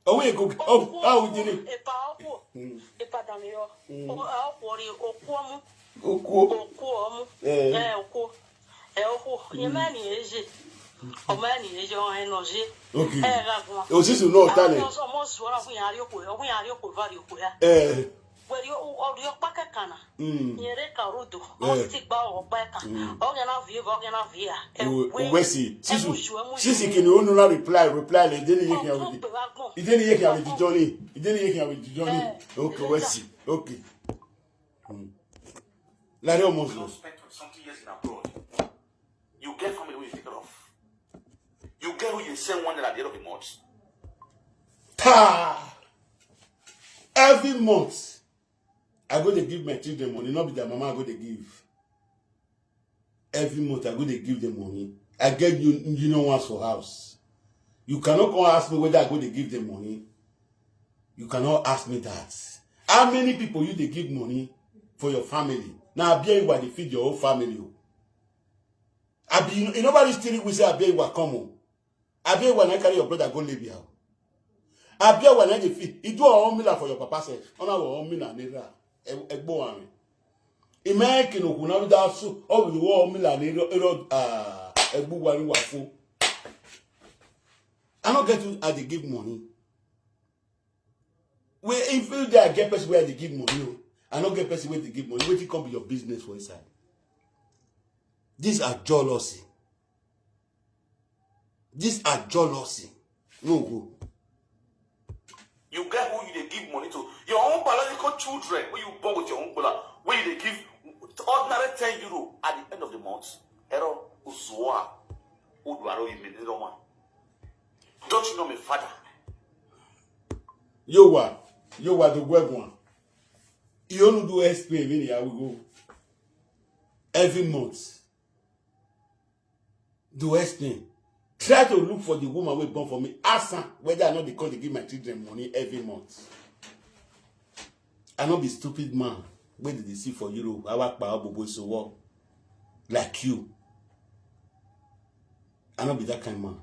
Ọ wẹ koko, ọ, a o jere. Epa okhuo. Mm. Epa danmwehọ. Mm. Ọ, a okhuo rri, okhuo mu. Okhuo. Okhuo mu. Eh. Eh, okhuo. Ẹ okhuo, mm, ye ma ni eje. Ọ ma ni eje, ọ hẹn nọ je. Okay. Ẹ gha guan. Osisu nọ ta nẹ. Ọmọ zuọ na, ọ wu iran rhie okhuo, ọ wu iran rhie okhuo eva rhie okhuo ra. Eh. Wẹ rhie o, ọ rhie ọkpa kẹkan na. Mm. Yẹn rre ka rudo. Eh. Ọ si gba ọkpa ẹkan. Mm. Ọ ghẹ na viẹ eva, ọ ghẹ na viẹ ra. Ẹ wẹ, wẹ si, Sisu, Sisu kini unu na reply, reply le, ideni ye khian with the, ideni ye khian with the journey, ideni ye khian with the journey. Eh. Okay, wẹ si, okay. Mm. Larry Omozo. You don spend twenty something years in abroad. You get family wey you take care of. You get who you send one naira at the end of the month. Ta! Every month, I go dey give my children money, no be their mama I go dey give. Every month, I go dey give them money. I get you, you know, ones for house. You cannot come ask me whether I go dey give them money. You cannot ask me that. How many people you dey give money for your family? Na Abiola dey feed your whole family o. Abi, you, you nobody still we say Abiola come o. Abiola na carry your brother go Libya o. Abiola na dey feed. He do all mila for your papa sef. Ona wo mila nira. Egbo ame. Imagine okhu na da su. Oh, you all mila nira. Egbo wa ni wa fo. I no get you, I dey give money. Well, if you dey get person where they give money, oh, I no get person where they give money. Wetin come be your business for inside? These are jealousy. These are jealousy. No go. You get who you dey give money to. Your own biological children, when you born with your own brother, when you dey give ordinary ten euro at the end of the month, ero uzoa, uduaro imenero one. Don't you know me, father? Yo wa, yo wa do gwe guan. You only do explain me, I will go every month. Do explain. Try to look for the woman wey born for me. Ask her whether I no dey come dey give my children money every month. I no be stupid man wey dey dey see for Europe. Awa kpa obobo isowo like you. I no be that kind man.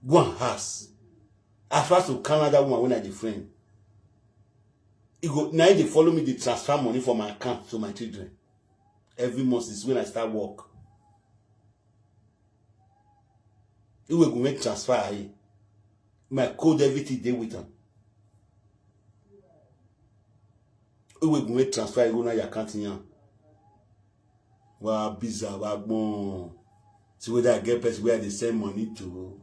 Go and ask. As far as to Canada woman when I dey friend, he go, now he dey follow me, dey transfer money for my account to my children. Every month is when I start work. He will go make transfer. He, my code, everything dey with am. He will go make transfer, he go na your account yan. Wa biza, wa gbọn. See whether I get person where I dey send money to.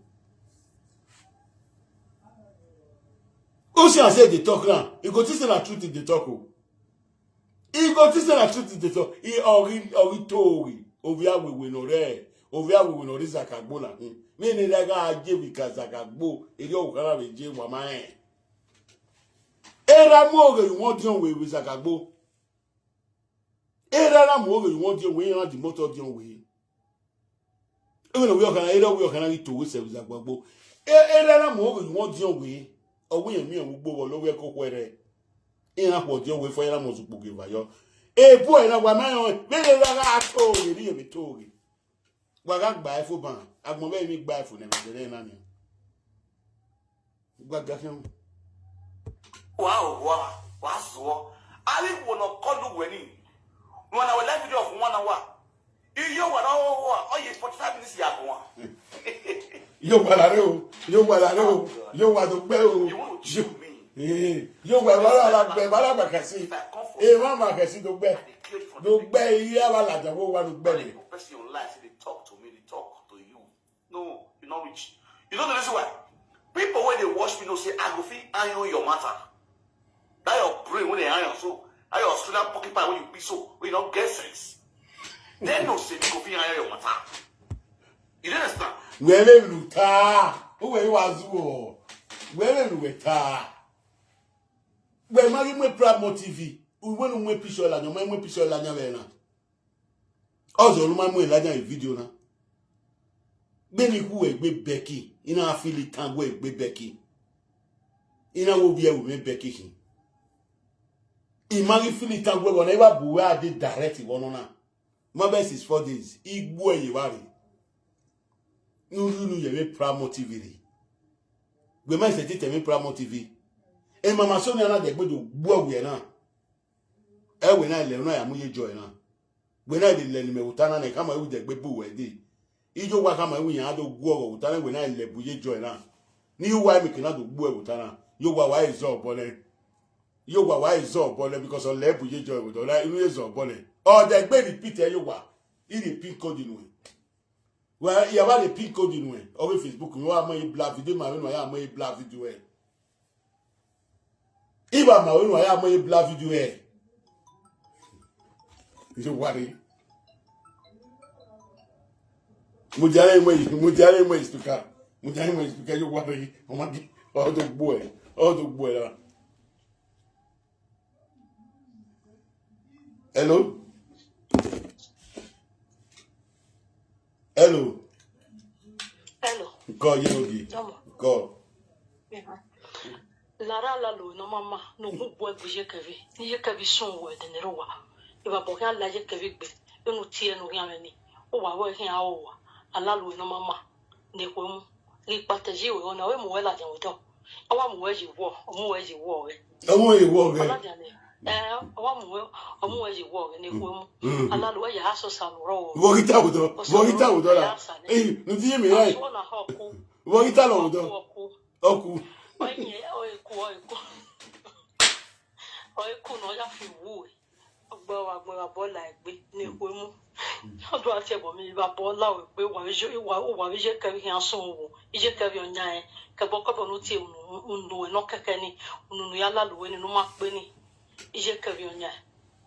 Who say I say dey talk now? You go think say na truth he dey talk o. You go think say na truth he dey talk. He ori ori tori. Ovi awewe no re. Ovi awewe no re zakagbo na. Hmm. Me ne da ga je bi ka zakagbo. Eri o kara be je wa ma e. Era mu oghe wọn diọn we we zakagbo. Era na mu oghe wọn diọn we, iran di motor diọn we. Even we okana, era we okana ghi to we se we zakagbo. E-, era na mu oghe wọn diọn we. Ọ we yẹn miẹn ugbo vbọ lo we ko khuẹrhẹ. Iran khuọ diọn we fo, era mu zukpu ge va yọ. Ebu ẹre na wa ma rẹn, vbene ra gha to ghe, rhie vbe to ghe. Wa gha gba ẹfo ban, agbọn vbe emwi gba ẹfo ne ẹmwẹ zẹrẹ na nian. Wa ga khian. Wa o, wa, wa zuọ. Avbe ikhuo ne ọ kọlu wẹ ni, ne uwa na wẹ live video of one hour. Iyo wa na, ọ ye forty-five minutes ya guan. Yo wa la re o, yo wa la re o, yo wa do gbe o. You want to chew me? Eh, yo wa, wa la gbe, wa la gba kẹsi. If I come for, eh, wa ma kẹsi do gbe. I dey clear from the, do gbe, iya wa la da wo wa do gbe. Only person you lie, say they talk to me, they talk to you. No, you not rich. You know the reason why? People when they watch me know say I go fit iron your matter. That your brain when they iron so, that your Australian porcupine when you be so, when you don't get sense. They know say me go fit iron your matter. You don't understand? Wẹ vbe lu ta, uwẹ i wa zuọ. Wẹ vbe lu wẹ ta. Wẹ ma ghi mu Proud Mo T V. Uwẹ nu mu picture la, ma mu picture la nya vbe na. Ọzọ ne u ma mu Elijah video na. Gbe ni khu egbe Becky, I na feel it tangwe egbe Becky. I na wo viẹ vbe mwẹ Becky khin. I ma ghi feel it tangwe vbọ na, I wa bu uwẹ a dee direct vbọ nọ na. Ma bẹ since four days, I gbuẹ ye evba rre. Ne u rhie unu ye vbe Proud Mo T V rre. Wẹ ma sẹtin tẹ mwẹ Proud Mo T V. Emama so nian na dẹ gbe do gbuẹ wiẹ na. Ẹ wẹ na lẹ na ya mu ye joy na. Wẹ na vbe lẹ ne imẹ vbe ota na, ne khama ẹwu dẹ gbe bu wẹ dee. Iye owa khama ẹwu yan do gu ọghọ vbe ota na, wẹ na lẹ bu ye joy na. Ne iye owa emwi ke na do gbuẹ vbe ota na. Iye owa wa e zọ obọ nẹ. Iye owa wa e zọ obọ nẹ because ọ lẹ bu ye joy vbe ota na, inu ye zọ obọ nẹ. Ọ dẹ gbe repeat ẹ iye owa. I rhie pin code nuẹn. Wẹ, I ya vba rhie pin code nuẹn, ọ vbe Facebook, I wa ma ye black video, ma vbe nu a ya ma ye black video ẹ. I wa ma vbe nu a ya ma ye black video ẹ. Yo wa rre. Mo dia re mo, mo dia re mo speaker. Mo dia re mo speaker, yo wa rre. Ọ ma di, ọ do gbuẹ, ọ do gbuẹ ra. Hello? Gọ ye ogie. Gọ. Lara Alalo ne ọ ma ma ne ugbugbu ẹgbe Iyekẹvi, ne Iyekẹvi sunu vbe ẹdẹ ne erha uwa. Evba obọ khian la Iyekẹvi gbe, vbene u tie ne u khian mwẹ ni, uwa vbe khian aro uwa. Alalo ne ọ ma ma ne ekhue mu, ghi kpatẹ yi ruẹ ọna, ọ vbe mu uwẹ ladian vbe odọ. Ọ wa mu uwẹ ye wọ, ọ mu uwẹ ye wọ ọghẹ. Ọ mu uwẹ ye wọ ọghẹ. Ọ ladian nẹ, ẹ, ọ wa mu uwẹ, ọ mu uwẹ ye wọ ọghẹ ne ekhue mu. Alalo wẹ ya asọsa ne u rrọọ. Vbọ ghi ta vbe odọ, vbọ ghi ta vbe odọ ra? Ẹ, ne u tie mwẹ ra. Asọ na họ ku. Vbọ ghi ta lọ vbe odọ. Ọ ku. Ọ ku. Ọ i yin, ọ i ku, ọ i ku. Ọ i ku ne ọ ya fi wu ẹre. Ọ gbe ọmwa, gbe ọmwa bọ la egbe ne ekhue mu. Ọ do a tie ẹbọ mi, vbe abọ la egbe, uwa vbe Iye-, uwa, uwa vbe Iyekẹvi khian sunu vbo. Iyekẹvi ọ yan ẹn. Kẹbọ kẹbọ ne u tie unu, unu ẹre nọ kẹkẹ ni, unu ne u ya lalo ẹre ni, ne u ma kpe ni. Iyekẹvi ọ yan ẹn.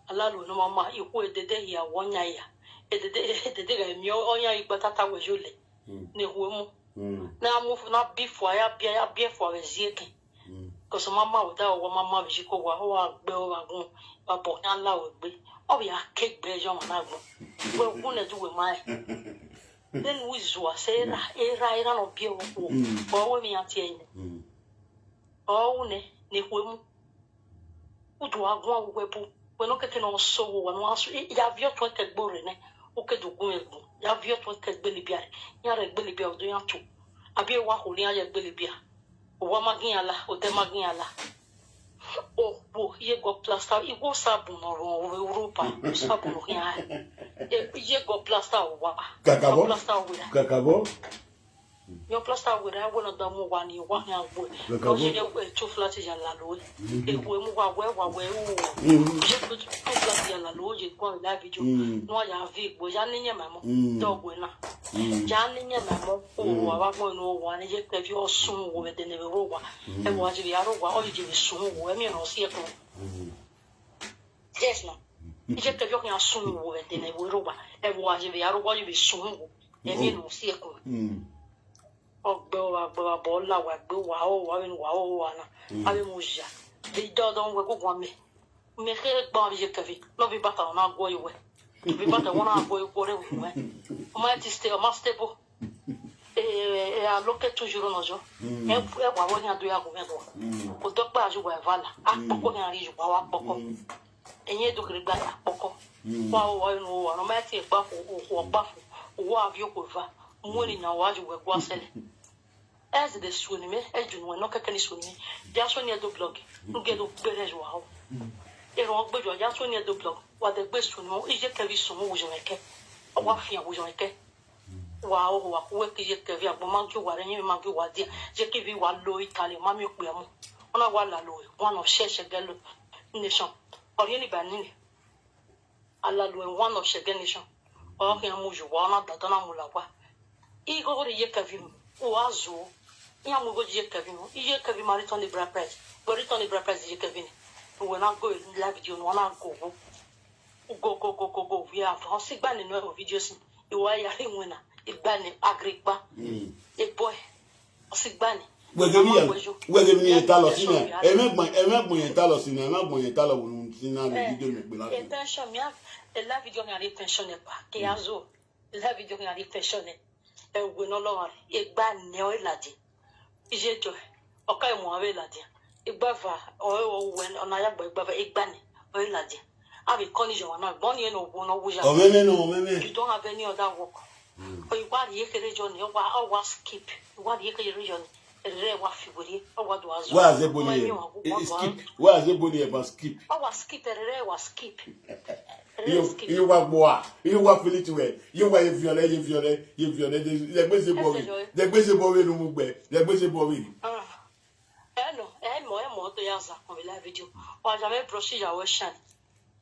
Alalo ne ọ ma ma, ikhuo edede hia, wẹ ọ yan ya. Edede, edede gha miẹn, ọ yan igba tata wẹ yo lẹ. Ne ekhue mu. Ne a mu, ne a bi fua, ya biẹ, ya biẹ fua vbe ziẹkẹn. Because ọ ma ma wẹ da, ọ ma ma vbe iyeke owa, ọ wa gbe ọmwa gun, vbe abọ khian la wẹ egbe. Ọ vbe ya ke egbe ye ọmwa na agbọn. Wẹ wu nẹ, du wẹ ma rẹn. Vbene u zua sẹ erha, erha, erha ne ọ biẹ vbe okhuo, ọ ru emwi iran tie ẹre nẹ. Ọ ru nẹ, ne ekhue mu. U do gha guan vbe uwu ẹbu, wẹ ne ọ kẹkẹ ne ọ sẹ owa ne ọ gha sẹ, ya viọ ọtuẹn ke egbe rre nẹ, u ke do gu mwẹ ẹgbọn, ya viọ ọtuẹn ke egbe libia rre, iran rre egbe libia, u do iran tu. Abi wa khorhu iran ye egbe libia, owa ma gi iran la, odẹ ma gi iran la. Okhuo ye gọ plaster, igho sabun ne ọ rhọnmwẹ vbe Europa, sabun ne ọ khian rae. E, ye gọ plaster owa, Kakabọ. Gọ plaster owa. Kakabọ. Yọ plaster werriẹ, wẹ ne ọ da mu owa ni, owa khian gbe. Kakabọ. Ọ ye two flat ya lalo ẹre. Ekhue mu wa wẹ, wa wẹ, u. Ye two flat ya lalo ye guan vbe live video. Ne uwa ya viọ egbe, ya ne iyẹn ma mọ. Dọgbe na. Ya ne iyẹn ma mọ. O, wa vbe agbọn ne owa ni, Iyekẹvi ọ sunu vbe ẹdẹ ne vbe owa. Ẹvbo a je vbe aro owa, ọ je vbe sunu vbe, ẹmwẹ ne ọ si ẹkun. Yes, no. Iyekẹvi ọ khian sunu vbe ẹdẹ ne vbe owa. Ẹvbo a je vbe aro owa, ọ je vbe sunu vbe. Ẹmwẹ ne ọ si ẹkun. Ọ gbe ọmwa, gbe ọmwa bọ la, wa gbe wa, ọ wa vbene wa, ọ wa na. A vbe mu ya. De dọdọ wẹ guguan mẹ. Mẹ khe gba ọmwa vbe Iyekẹvi. Nọ vbe ibata ọ na guọ ye wẹ. Vbe ibata ọ na guọ ye guọ rre vbe wẹ. Ọ ma ti stay, ọ ma stable. Eh, eh, a lo ke two euro nọ yọ. Ẹ, ẹ wa wẹ khian do ya gu mwẹ ẹguae. Odọ ọkpa ya ye uwa eva la. Akpọkọ khian rhie ye uwa, wa kpọkọ. Ẹyin do kere gba ya kpọkọ. Wa ho wa no wa, nọ ma tie gba fo, okhuo gba fo. Wa viọ okhuo eva. Mu ẹre yan wa ye uwa ẹguae sẹlẹ. Ẹ zẹdẹ suẹn ni mẹ, ẹ ju nuẹn nọ kẹkẹ ni suẹn ni mẹ. Ya suẹn ni ẹ do blog. Nu gie do gberẹ ye uwa ho. Erhọn gbe ye uwa, ya suẹn ni ẹ do blog. Wa dẹ gbe suẹn ni mẹ, Iyekẹvi sunu vbe iyọnmwẹ kẹ. Ọ wa fian vbe iyọnmwẹ kẹ. Wa ho wa khu wẹ ke Iyekẹvi agbọn ma gie uwa rre, ẹyin ma gie uwa dia, Iyekẹvi wa lo Italy, ọ ma miẹn okpia mu. Ọ na wa lalo ẹre, one of Shegelu nation. Ọ rhie ni ba ni ni. A lalo ẹre, one of Shegelu nation. Ọ khian mu ye uwa, ọ na dada, ọ na mu la owa. Igho rre Iyekẹvi mu, uwa zuo. Iran mu igho ye Iyekẹvi mu, Iyekẹvi ma return the bride price. Wẹ return the bride price Iyekẹvi ni. Uwẹ na go live video ne uwa na go wo. Go, go, go, go, go, we have. Ọ si gba ni nọ video sin. Iwa ya rhie iwinna, igba ni agre kpa. E boy, ọ si gba ni. Wẹ ghe vbe iran, wẹ ghe vbe iran talọ sin na. Ẹ mwẹ agbọn, ẹ mwẹ agbọn iran talọ sin na, ẹ mwẹ agbọn iran talọ vbe unu sin na, vbe video mẹ gbe la. E pension mẹ, e live video khian rhie pension ẹkpa, ke ya zo. E live video khian rhie pension ẹ. Ẹ wẹ ne ọ lọmwa rre, egba nẹ ọre ladian. Iye jọ, ọ ka mu avbe ladian. Igba eva, ọre ọ wẹ, ọ na ya gba igba eva, egba nẹ ọre ladian. Avbe kọni yọ ọmwa na, gbọn ni ẹn ne ọ wo, ne ọ wo ya. Ọmwẹmwẹ nọ, ọmwẹmwẹ. You don't have any other work. Ọ i wa rhie kherhe yọ ni, ọ wa, ọ wa skip. Ọ wa rhie kherhe yọ ni. Ẹrẹ wa fi werriẹ, ọ wa do azọ. Wa ze boli ẹ. Skip. Wa ze boli ẹ, ma skip. Ọ wa skip, ẹrẹ wa skip. Ẹrẹ skip. Iye wa gbua, iye wa fili tuẹ, iye wa ye viọlẹ, ye viọlẹ, ye viọlẹ, de, de gbe ze bọ vbe, de gbe ze bọ vbe nu mu gbẹ, de gbe ze bọ vbe. Ah. Ẹ nọ, ẹ mọ, ẹ mọ, ọ do ya zakọn vbe live video. Wa ya mwẹ brush ya wẹ shine.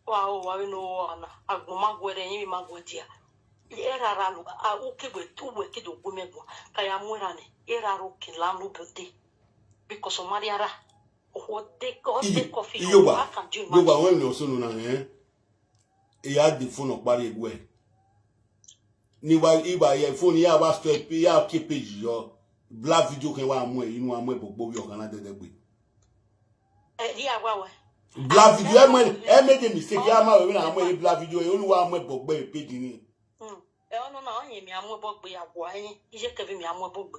Wa ho wa vbe ne ọ na, agbọn ma guẹ rre, ẹrinmwi ma guẹ dia. Erha ra lo, a, u ke wẹ, u wẹ ke do gu mẹ guan, ka ya mu erha nẹ, erha ro ke la nu bode. Because ọ ma rhie erha, ọ de, ọ de coffee, iye wa, I can do, iye wa, imagine. Wẹ ne ọ sunu na, eh? E ya de phone ọkpa rhie guẹ. Ni wa, i wa ye phone, ya wa stop, ya ke page yọ. Black video kẹ wa mu ẹ, inu wa mu ẹ bọgbo vbe ọghan na dẹdẹgbe. Ẹ, di a wa wẹ. Black video, ẹ mu ẹ, ẹ make a mistake, ya ma wẹ na mu ẹ black video, ẹ, unu wa mu ẹ bọgbo page ni. Hmm. Ẹ, ọnọna, ọ yẹn mẹ a mu ẹbọ gbe ya gua ẹyin, iye kẹvbe mẹ a mu ẹbọ gbe.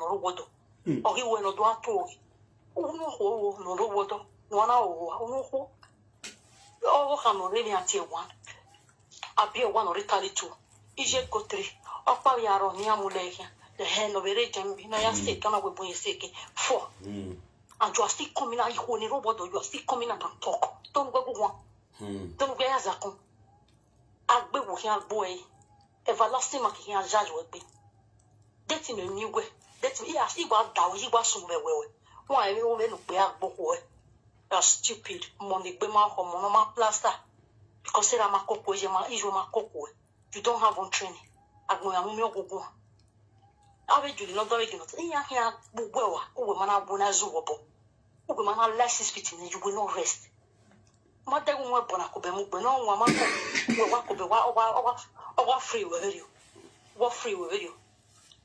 ne ọ rre owa ọdọ. Ọ ghi wẹ ne ọ do a to oghe. Unu okhuo ne ọ rre owa ọdọ, ne ọ na ro owa, unu okhuo. Ọvbokhan ne ọ rre emwi a tie one. A biẹ one, ọ rre tally two. Iye go three. Ọkpa vbe aro ne iran mu lẹ khian. Ẹhẹn, ne ọ vbe rre Germany, ne ọ ya seke, ọ na wẹ bun ye seke. Four. And you are still coming out, ikhuo ne rre owa ọdọ, you are still coming out and talk. Don't go go one. Don't go as a come. Agbe wo khian gbo ẹre. Everlasting ma ke khian ya yo egbe. Deti mẹ miẹn uwẹ, deti mẹ, I gha, I gha da ruẹ, I gha sunu vbe ẹwẹ ruẹ. Wan emwi, emwi ne u gbe a gbe okhuo ruẹ. You are stupid. Ọmọ ne egbe ma khọ, ọmọ ne ọ ma plaster. Because erha ma koko, iye ma, iye ma koko ruẹ. You don't have one training. Agbọn ya mu miẹn ogungun. Avbe Ju ne ọ dọ vbe Ju nọ, iran khian gbe uwẹ ua, uwẹ ma na, uwẹ na zu vbe obọ. Uwẹ ma na like six feet ne, you will not rest. Ma dẹghe mu ẹbọ na kobẹ mu gbe, ne ọ wan ma kọ, wẹ wa kobẹ, wa, ọ wa, ọ wa, ọ wa free wẹ vberriọ. Wa free wẹ vberriọ.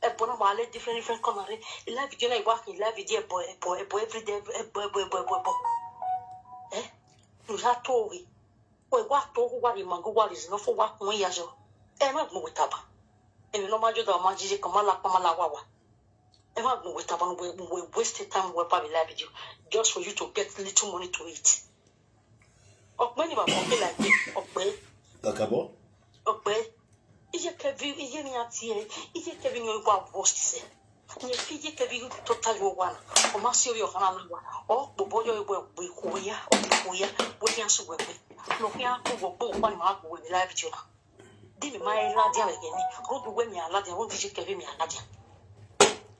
Ẹbọ na wa le different, different corner re. Live video na, I wa khin live video ẹbọ, ẹbọ, ẹbọ every day, ẹbọ, ẹbọ, ẹbọ, ẹbọ, ẹbọ. Eh? You have to wẹ. Wẹ wa to, wa rhie ima, wa rhie zẹ nọ fo, wa kun iya yọ. Ẹ ma gbẹn wẹ taba. Emwi ne ọ ma yo da, ọ ma jije kan, ma la kpa, ma la wawa. Ẹ ma gbẹn wẹ taba, wẹ, wẹ waste time, wẹ pa vbe live video just for you to get little money to eat. Ọkpẹ ni wa kọke like ọkpẹ. Kakabọ. Ọkpẹ. Iye kẹvi, iye ni a tie, iye kẹvi ni wa worst sẹ. Ni fi iye kẹvi tota yo wa na. Ọ ma si ovbi ọkhan na wa. Ọ kpobọ yọ wẹ gbe ikhuo ya, ọ gbe ikhuo ya, wẹ khian sẹ uwẹ gbe. Ne ọ khian koko gbe ọkpa ni ma gbe uwẹ vbe live video na. Di mẹ ma ladian vbe ẹghẹ ni, rhunmwuda uwẹ mẹ a ladian, rhunmwuda iye kẹvi mẹ a ladian.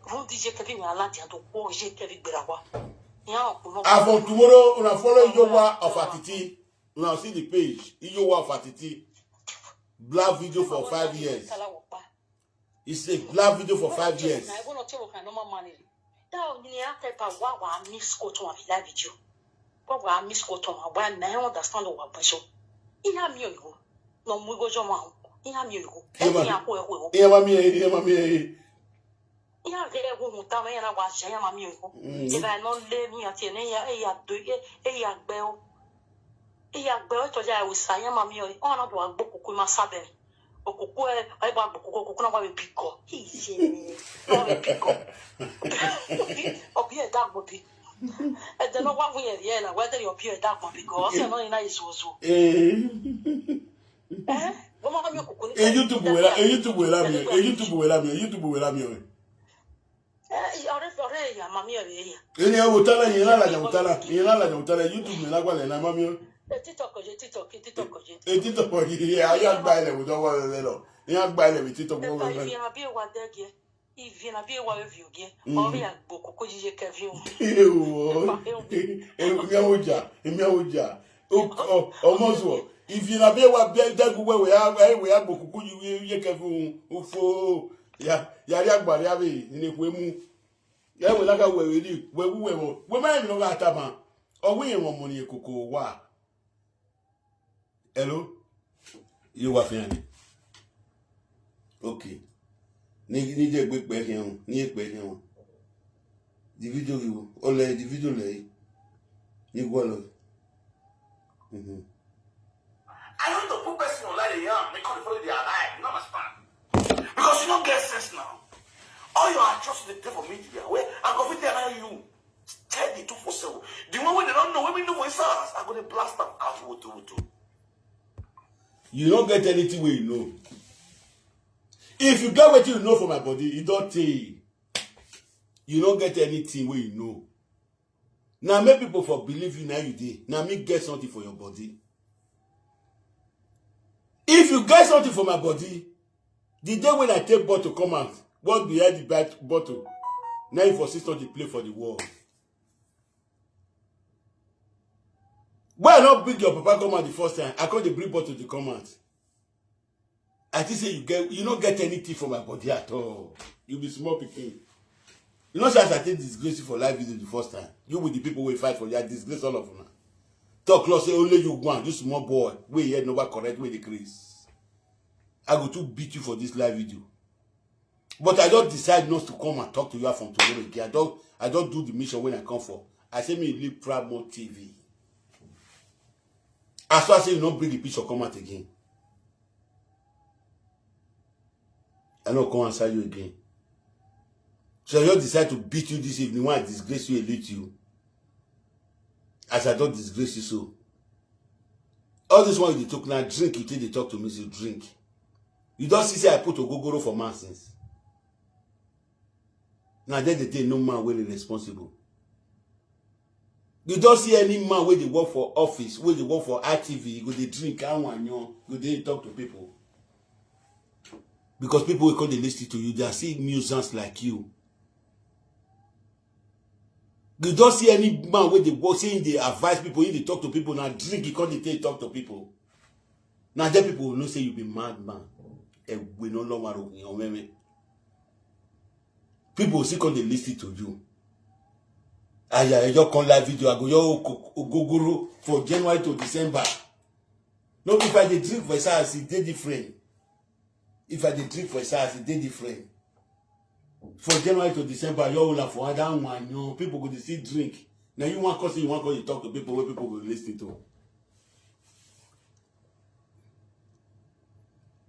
Rhunmwuda iye kẹvi mẹ a ladian, do khuo iye kẹvi gberra owa. Iran ọkpọ nọ. Avon tomorrow, una follow Iyowa of Atiti. Una see the page, Iyowa of Atiti. Black video for five years. It's a black video for five years. Na ẹvbo ne ọ tie vbe ọkhan ne ọ ma ma ni rre. Da ọ ni a type a wa wa miss quote one vbe live video. Wa wa miss quote one, wa na understand wa bun so. Iran miẹn igho. Ne ọ mu igho yọ ọmwa hu. Iran miẹn igho. Iran ma, iran ma miẹn, iran ma miẹn. Iran ghẹ ẹghẹ uhunmwu tama, iran na wa zẹ, iran ma miẹn igho. Eva ne ọ le emwi iran tie ne iran, iran do, iran gbe o. Iran gbe o, tọ ya ẹre sa, iran ma miẹn ọre. Ọ na do wa gbe okuku ima sa bẹre. Okuku ẹ, ọ gba gbe okuku, okuku na wa vbe bigọ. Iye, ọ vbe bigọ. Ọ biẹ da gbọn bi. Ẹdẹ ne ọ wa vun yẹn rhie na, wẹ dẹrriẹ ọ biẹ da gbọn bigọ. Ọ sẹ nọ ni na izuozuo. Eh? Ọmọ mi okoko ni. E YouTube wẹ la, e YouTube wẹ la mi, e YouTube wẹ la mi, e YouTube wẹ la mi ọre. Eh, ọrẹ, ọrẹ ya, ma mi ọrẹ ya. Eni ẹ wo tala, yẹn la la ya wo tala, yẹn la la ya wo tala, YouTube mẹ la gbalẹ na ma mi ọre. E TikTok ye, TikTok, TikTok ye. E TikTok ye, a ya gba ilẹ wo dọ wa vẹ lọ. Iran gba ilẹ vbe TikTok wo vẹ. Ivie na bi wa dẹgiẹ. Ivie na bi wa vẹ viọ giẹ. Mm. Ọrẹ ya gbo koko yiye kẹviọ. Ewo. Emiawoja, emiawoja. Ọmọ zuọ, ivie na bi wa bia dẹgu wẹ wẹ ya, wẹ ya gbo koko yiye kẹviọ. Ufo. Ya, ya ria gba ria vbe ne khuemu. Ya wẹ la gha wẹ vbe ni, wẹ wu wẹ vbọ. Wẹ ma rẹn emwi ne ọ gha tama. Ọ wẹ irẹn mwẹ ọmọ ni koko wa. Hello? Iye wa fian ni. Okay. Ni, ni je gbe kpẹ khian, ni ye kpẹ khian. The video view, ole the video le. Ni gwalọ. Mhm. I don't know who person like they are. They can't follow their life. You understand? Because you don't get sense now. All your atrocity dey for media. Where I go fit tell you. Tell the two four seven. The one wey they don't know, wey we know for his house, I go dey blast am out, woto, woto. You don't get anything wey you know. If you get wetin you know for my body, you don't take. You don't get anything wey you know. Na make people for believe you, na you dey. Na me get something for your body. If you get something for my body, the day when I take bottle come out, what behind the bot-, bottle? Now you for see something play for the world. When I not bring your papa come out the first time, I come dey bring bottle to come out. I think say you get, you no get anything for my body at all. You be small pikin. You know say as I take disgrace you for live video the first time, you with the people wey fight for you, I disgrace all of una. Talk law say only you one, you small boy, wey head never correct, wey dey craze. I go to beat you for this live video. But I just decide not to come and talk to you from tomorrow again. I just, I just do the mission when I come for. I say me leave Proud Mom T V. As far as say you no bring the picture come out again, I no come answer you again. So I just decide to beat you this evening when I disgrace you, elute you. As I don't disgrace you so. All this one you dey talk now, drink, you take dey talk to me, say drink. You don't see say I put ogogoro for man since. Now there they dey no man wey dey responsible. You don't see any man wey dey work for office, wey dey work for I T V, you go dey drink, awanyan, you go dey talk to people. Because people wey come dey listen to you, they are seeing nuisance like you. You don't see any man wey dey work, say he dey advise people, he dey talk to people, na drink, he come dey take talk to people. Na there people will know say you be madman. Ẹwe ne ọ lọmwa ro hin ọmwẹmwẹ. People still come dey listen to you. Aya, I just come live video, I go your ogogoro for January to December. No, if I dey drink for his house, e dey different. If I dey drink for his house, e dey different. For January to December, your own for other one, you know, people go dey still drink. Now you want cause you want cause you talk to people wey people go listen to.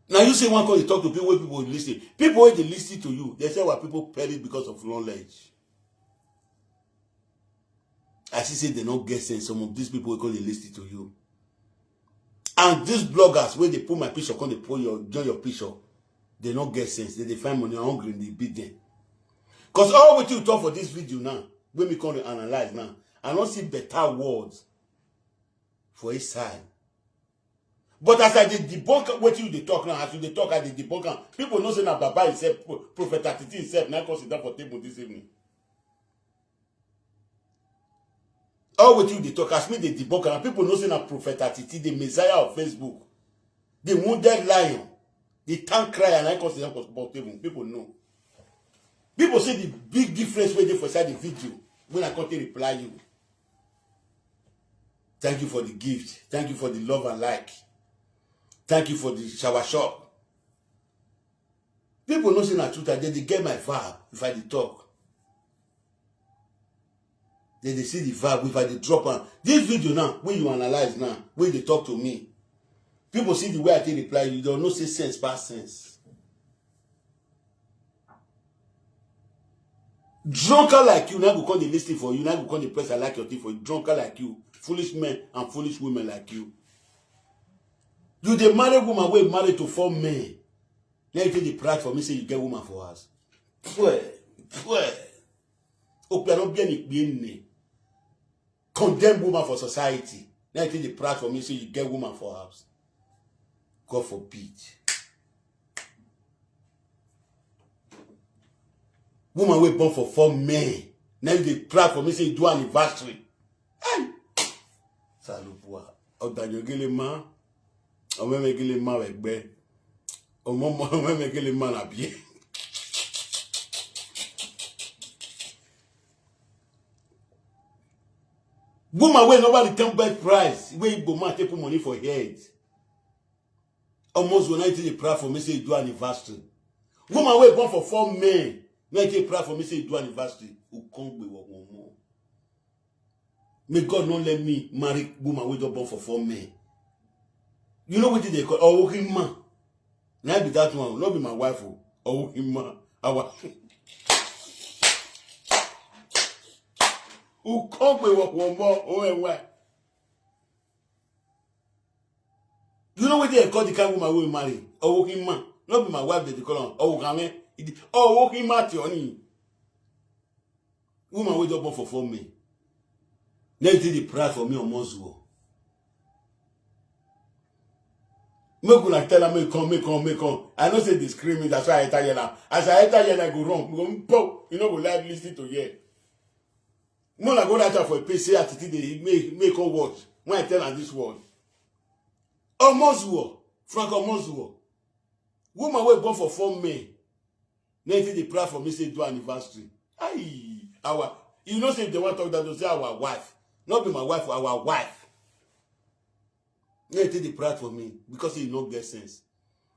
Now you say one cause you talk to people wey people go listen. People wey dey listen to you, they say why people perish because of knowledge. I see say they no get sense. Some of these people wey come dey listen to you. And these bloggers wey dey put my picture, come dey put your, join your picture, they no get sense. They dey find money, hungry, they beat them. Cause all wetin you talk for this video now, wey me come dey analyze now, I no see better words for his side. But as I dey debunk wetin you dey talk now, as you dey talk, I dey debunk am. People know say na Baba himself, Pro-, Prophet Atiti himself, na come sit down for table this evening. All wetin you dey talk, as me dey debunk am, people know say na Prophet Atiti, the Messiah of Facebook, the wounded lion, the town crier, na come sit down for, for table. People know. People see the big difference wey dey for inside the video when I come take reply you. Thank you for the gift. Thank you for the love and like. Thank you for the shower shop. People know say na truth, I dey, dey get my vibe if I dey talk. They dey see the vibe if I dey drop am. This video now, when you analyze now, when they talk to me, people see the way I take reply you, they don't know say sense pass sense. Drunker like you, now go come dey listen for you, now go come dey press I like your thing for you. Drunker like you, foolish men and foolish women like you. You dey marry woman wey married to four men. Now you take the pride for me say you get woman for house. Pue, pue. Okpia no biẹ ne ikpia ene. Condemn woman for society. Now you take the pride for me say you get woman for house. God forbid. Woman wey born for four men. Now you dey cry for me say you do anniversary. Hey! Osanobua, ọdayọn gele ma, ọmwẹmwẹ gele ma vbe ẹgbẹ, ọmọmọ ọmwẹmwẹ gele ma na biẹ. Woman wey never return birth price, wey Igbo man take put money for head. Almost when I take the prayer for me say you do anniversary. Woman wey born for four men, when I take prayer for me say you do anniversary. Who can't be what one more? May God not let me marry woman wey don born for four men. You know wetin dem call Owokhima? Na be that one, no be my wife o. Owokhima, our Ukọgbe wọkhuọmọ, o ẹwa. You know wetin dem call the kind woman wey marry? Owokhima. No be my wife dem dey call am. Owokhanmwẹ. Owokhima tiọni. Woman wey don born for four men. Now you take the pride for me, Omozuo. Make una tell am, make come, make come, make come. I know say they screaming, that's why I enter here now. As I enter here, I go wrong. Go po, you no go like listen to hear. Make una go write am for a page, say Atiti dey make, make come watch. When I tell am this word. Omozuo, Frank Omozuo. Woman wey born for four men. Now you take the pride for me say do anniversary. Aye, our, you know say if they want talk that, they say our wife. Not be my wife, our wife. Now you take the pride for me because you no get sense.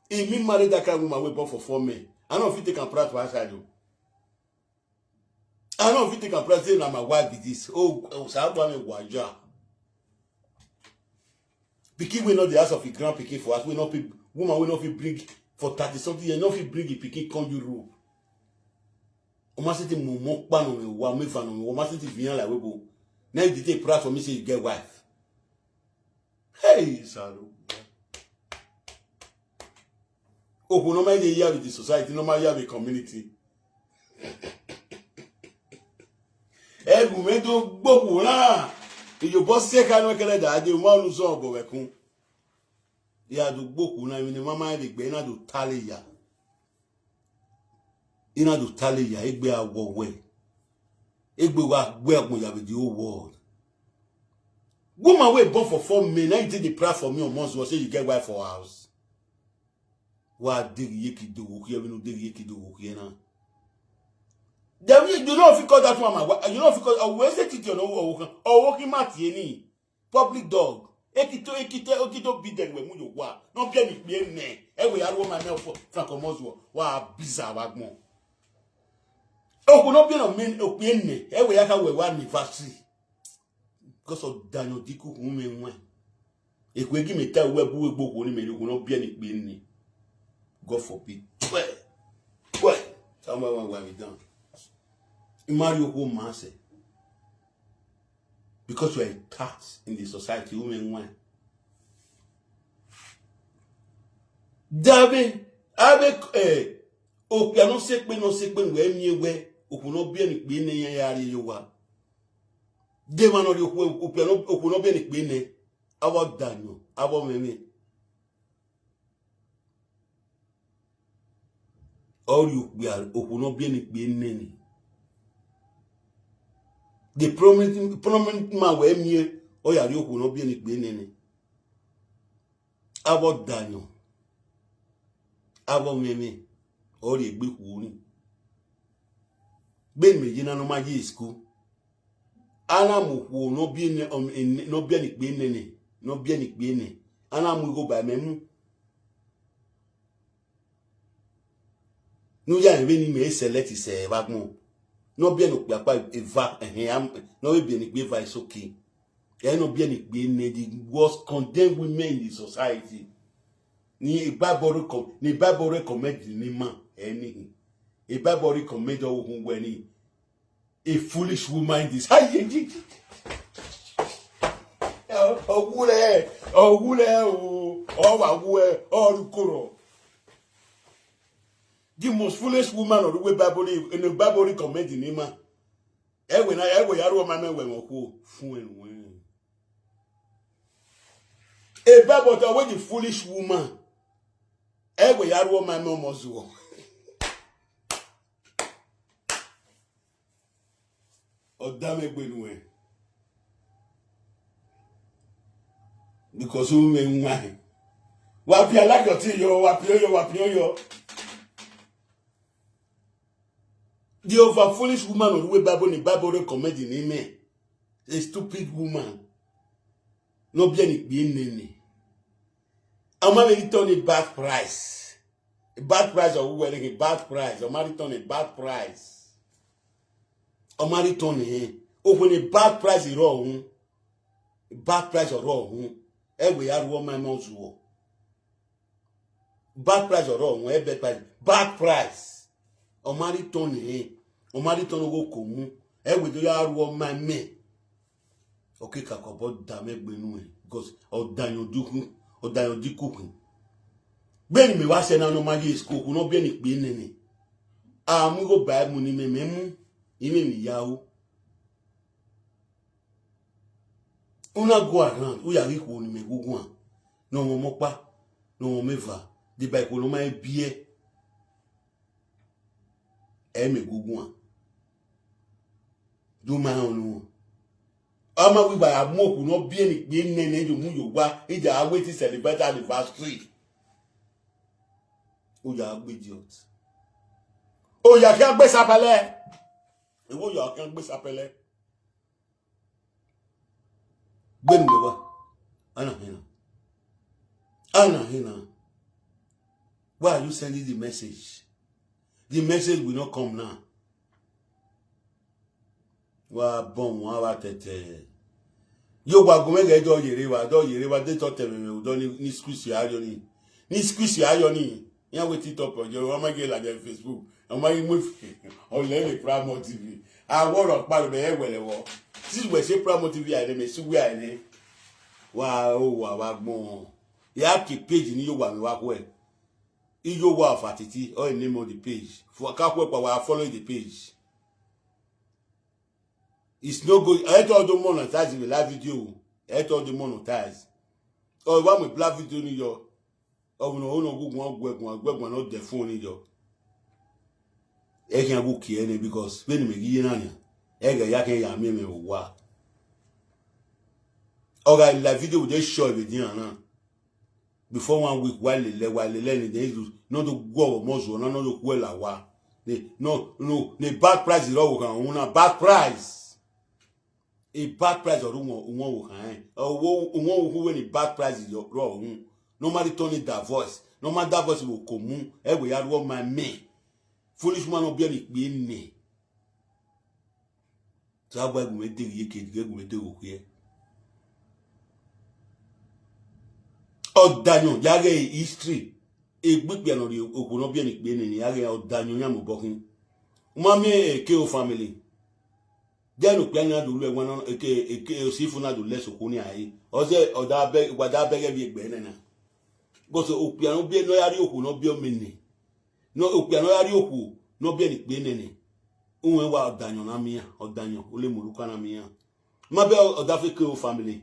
If me marry that kind of woman wey born for four men, I no fit take am pride for outside o. I no fit take am pride say na my wife be this. Oh, Osanobua me waja. Pikin wey no dey house of him grand pikin for house, wey no fit, woman wey no fit bring for thirty something years, no fit bring him pikin come Europe. O ma sẹtin mu ọmọ ọkpa nọ mwẹ owa, ọmọ eva nọ mwẹ owa, o ma sẹtin viọ iran la ẹvbo ebo. Now you dey take pride for me say you get wife. Hey, Osanobua. Okhuo ne ọ ma ye ya vbe the society, ne ọ ma ya vbe community. Ẹghẹ mwẹ do gbe okhuo na, iyobọ si ẹka nọ kẹrẹda dee, u ma unu zọ obọ vbe ẹkun. Ya do gbe okhuo na, emwi ne ma ma rẹn vbe egbe na do tale ya. I na do tale ya, egbe a wọ wẹ. Egbe wa gbe agbọn ya vbe the whole world. Woman wey born for four men, now you take the pride for me, Omozuo, say you get wife for house. Wa deghi ye kido wo khiẹ, vbene u deghi ye kido wo khiẹ na. Then you, you no fit call that one my wife. You no fit call, ọ wẹ sẹ titi ọnọ wo ọvbokhan, ọvbokhan ma tie ni. Public dog. Ekito, ekito, ekito bi dẹ wẹ mu yo wa. No biẹ ne ikpia ene. Ẹ wẹ ya ru ọmwa mẹ ọfọ, Frank Omozuo. Wa biza vbe agbọn. Okhuo ne ọ biẹ ne ọ miẹn okpia ene, ẹ wẹ ya kha wẹ wa anniversary. Because ọdayọn dikuku mwẹ wan. Ekhue gi mẹ ta wẹ bu egbe okhuo ne mẹ rhie okhuo ne ọ biẹ ne ikpia ene. God forbid. Pue, pue. Tama wa wa vbe dan. I ma rhie okhuo ma sẹ. Because you are a tax in the society, u mwẹ wan. Davbe, avbe, eh, okpia ne ọ sẹ ekpe, ne ọ sẹ ekpe, ne uwẹ miẹn wẹ, okhuo ne ọ biẹ ne ikpia ene iran ya rrie ye owa. De emwa ne ọ rhie okhuo, okpia ne ọ, okhuo ne ọ biẹ ne ikpia ene, avbe ọdayọn, avbe ọmwẹmwẹ. Ọ rhie okpia, okhuo ne ọ biẹ ne ikpia ene ni. The prominent, prominent man wẹ miẹn, ọ ya rhie okhuo ne ọ biẹ ne ikpia ene ni. Avbe ọdayọn, avbe ọmwẹmwẹ, ọ rhie egbe khuo ni. Vbene mẹ ye na ne ọ ma ye school. A na mu okhuo ne ọ biẹ ne, um, ene, ne ọ biẹ ne ikpia ene nẹ, ne ọ biẹ ne ikpia ene. A na mu igho ba ẹmwẹ mu. Ne u ya rẹn vbene imẹ select sẹ vbe agbọn. Ne ọ biẹ ne okpia kpa eva, ẹhẹn, a, ne ọ vbe biẹ ne ikpia eva, it's okay. Ẹ ne ọ biẹ ne ikpia ene, the worst condemned women in the society. Ni Bible recom-, ni Bible recommend ni ma, ẹ ni hin. E Bible recommend ọ uhun wẹ ni. A foolish woman in this. Aye, ye, ye. Ọ wu rẹ, ọ wu rẹ o, ọ wa wu ẹ, ọ ru korọ. The most foolish woman ọ rre uwu Bible, ne Bible recommend ne ima. Ẹwẹ na, ẹwẹ ya rhuọ ma mẹ wẹ mwẹ okhuo, fuẹn ruẹn. E Bible tell we the foolish woman. Ẹwẹ ya rhuọ ma mẹ ọmọ zuọ. Ọ da mwẹ egbe nuẹn. Because u mwẹ waẹn. Wa pian like ọtẹn yọ, wa pian yọ, wa pian yọ. The over foolish woman ọ rre uwu Bible ne Bible recommend ne imẹ. A stupid woman. Ne ọ biẹ ne ikpia nene. A ma vbe return bad price. Bad price ọ wu wẹ ne bad price. Ọ ma return bad price. Ọ ma return hẹn. Okhuo ne bad price rrọọ uhun. Bad price ọ rrọọ uhun. Ẹwẹ ya rhuọ ma mẹ ọzuọ. Bad price ọ rrọọ uhun, ẹ bad price. Bad price. Ọ ma return hẹn. Ọ ma return ogho ko mu. Ẹwẹ do ya rhuọ ma mẹ. Ọ ke kakabọ da mwẹ egbe nuẹn, because ọ da yan odikun, ọ da yan odikun khin. Vbene imẹ wa sẹ na ne ọ ma ye school, okhuo ne ọ biẹ ne ikpia nene. A mu igho ba mu ne imẹ, mẹ mu, imẹ ne ya ru. U na go around, u ya ghi khuo ne imẹ gu guan, ne ọmwa ọmọ ọkpa, ne ọmwa ọmọ eva, deba ikhuo ne ọ ma he biẹ, ẹ i mẹ gu guan. Do ma rẹn ọnii. Ọ ma wẹ I gba ya mu okhuo ne ọ biẹ ne ikpia nene do mu ye owa, I ya wẹ te celebrate anniversary. U ya gbe idiot. U ya khian gbe sapẹlẹ. Ewo ya khian gbe sapẹlẹ. Gbenu vbe wa. Ana hina. Ana hina. Why are you sending the message? The message will not come now. Wa bọ wọn avbe atẹtẹ. Yo, wa gu mwẹ ghẹ, dọ yere wa, dọ yere wa, de tọ tẹmwẹ mwẹ odọ ni, ni squeeze ayọ ni. Ni squeeze ayọ ni. Iran wẹ TikTok project, ọ ma ghi ladian Facebook, ọ ma ghi mu ọlẹ vbe Primo T V. Awọ rọ kpa vbe ẹwẹlẹ wọ. Since wẹ sẹ Primo T V a nẹ, mẹ sẹ uwẹ a nẹ. Wa o, wa vbe agbọn. Ya ke page ne Iyowa mwẹ wa khuẹ. Iyowa of Atiti, or the name of the page. Fo ka khuẹ kpa wa follow the page. It's no good. Ẹ tọ do monetize vbe live video. Ẹ tọ do monetize. Ọ wa mu black video ni yọ. Ọ vbe nọ, ọ nọ gu guan, gu guan, gu guan nọ dẹ phone ni yọ. Ẹ khian gu kie nẹ, because vbene mẹ ghi ye na nian, ẹ ghẹ ya khian ya miẹn mwẹ vbe owa. Ọ gha la video vbe de sure vbe dian na. Before one week, wa lele, wa lele ni de izu, nọ do guọ vbe ọmọ zuọ na, nọ do khuẹ la wa. Ne, no, no, ne bad price rọ vbe khan una, bad price. A bad price ọre uwọn, uwọn vbe khan ẹn. Ọ wo, uwọn vbe khuẹ ne bad price rọ, rọ uhun. Ne ọ ma return divorce. Ne ọ ma divorce vbe oko mu. Ẹ wẹ ya rhuọ ma mẹ. Foolish man ne ọ biẹ ne ikpia nẹ. Te a gba gu mwẹ deghe iyeke, gu mwẹ deghe okhiẹ. Ọdayọn ya ghẹ history. Egbe ikpia ne ọ rhie okhuo ne ọ biẹ ne ikpia nene, ya ghẹ ọdayọn yan mobọ khin. U ma miẹn eke o family. Dẹ ne okpia na do lu ẹwaẹn na, eke, eke, osifo na do lẹ sokhu ni a re. Ọ zẹ, ọ da bẹ, wa da bẹghe vbiẹ egbe nẹ na. Because okpia ne ọ biẹ, ne ọ ya rhie okhuo ne ọ biẹ ọmene. Ne okpia ne ọ ya rhie okhuo ne ọ biẹ ne ikpia nene. Uwẹ wa ọdayọn na miẹn, ọdayọn, ole muruka na miẹn. Ma bẹ ọdafe eke o family.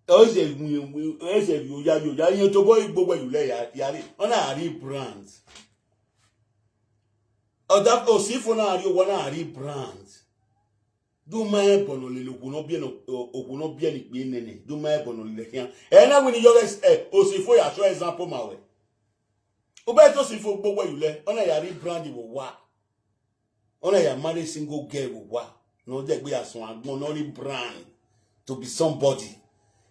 Ọ zẹ wi, wi, ọ zẹ wi oya, wi oya, iye tobọ igbo wẹ yulẹ ya, ya rhie. Ọ na rhie brand. Ọda, osifo na rhie owa na rhie brand. Do ma ẹbọ ne ọ lele okhuo ne ọ biẹ ne, okhuo ne ọ biẹ ne ikpia nene. Do ma ẹbọ ne ọ lele khian. Ẹ na wini yọ ghẹ, eh, osifo ya show example ma wẹ. U bẹghe te osifo gbe owẹ yulẹ, ọ na ya rhie brand vbe owa. Ọ na ya marry single girl vbe owa. Ne ọ dẹgbe ya suẹn agbọn, ne ọ rhie brand to be somebody.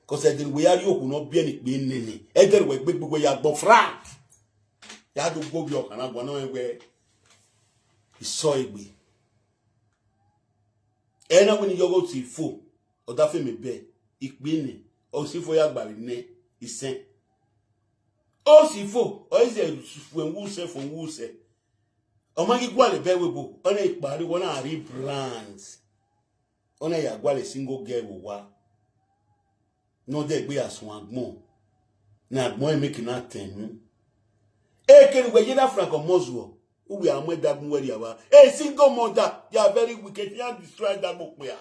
Cause ẹdẹ ne uwẹ ya rhie okhuo ne ọ biẹ ne ikpia nene, ẹdẹ ne uwẹ gbe gbe uwẹ ya gbọn frank. Ya do gbe ovbi ọkhan na guan, nọ rẹn wẹ, isọ egbe. Ẹ na wini yọ ghe osifo, ọdafe mẹ bẹ, ikpia nene, osifo ya gba vbe nẹ isẹn. Osifo, ọ i zẹ fuẹn wu sẹ, fuẹn wu sẹ. Ọ ma ghi gualọ ẹbẹ ẹvbo ebo, ọ na ikpa rre, ọ na rhie brand. Ọ na ya gualọ single girl vbe owa. Ne ọ dẹgbe ya suẹn agbọn, ne agbọn ẹmwẹ ke na tẹn unu. Ekene uwẹ ye na Frank Ọmọzuọ, uwẹ a mu ẹdagbọn uwẹ rhie vba. A single mother, you are very wicked, iran destroy ẹdagbọn okpia.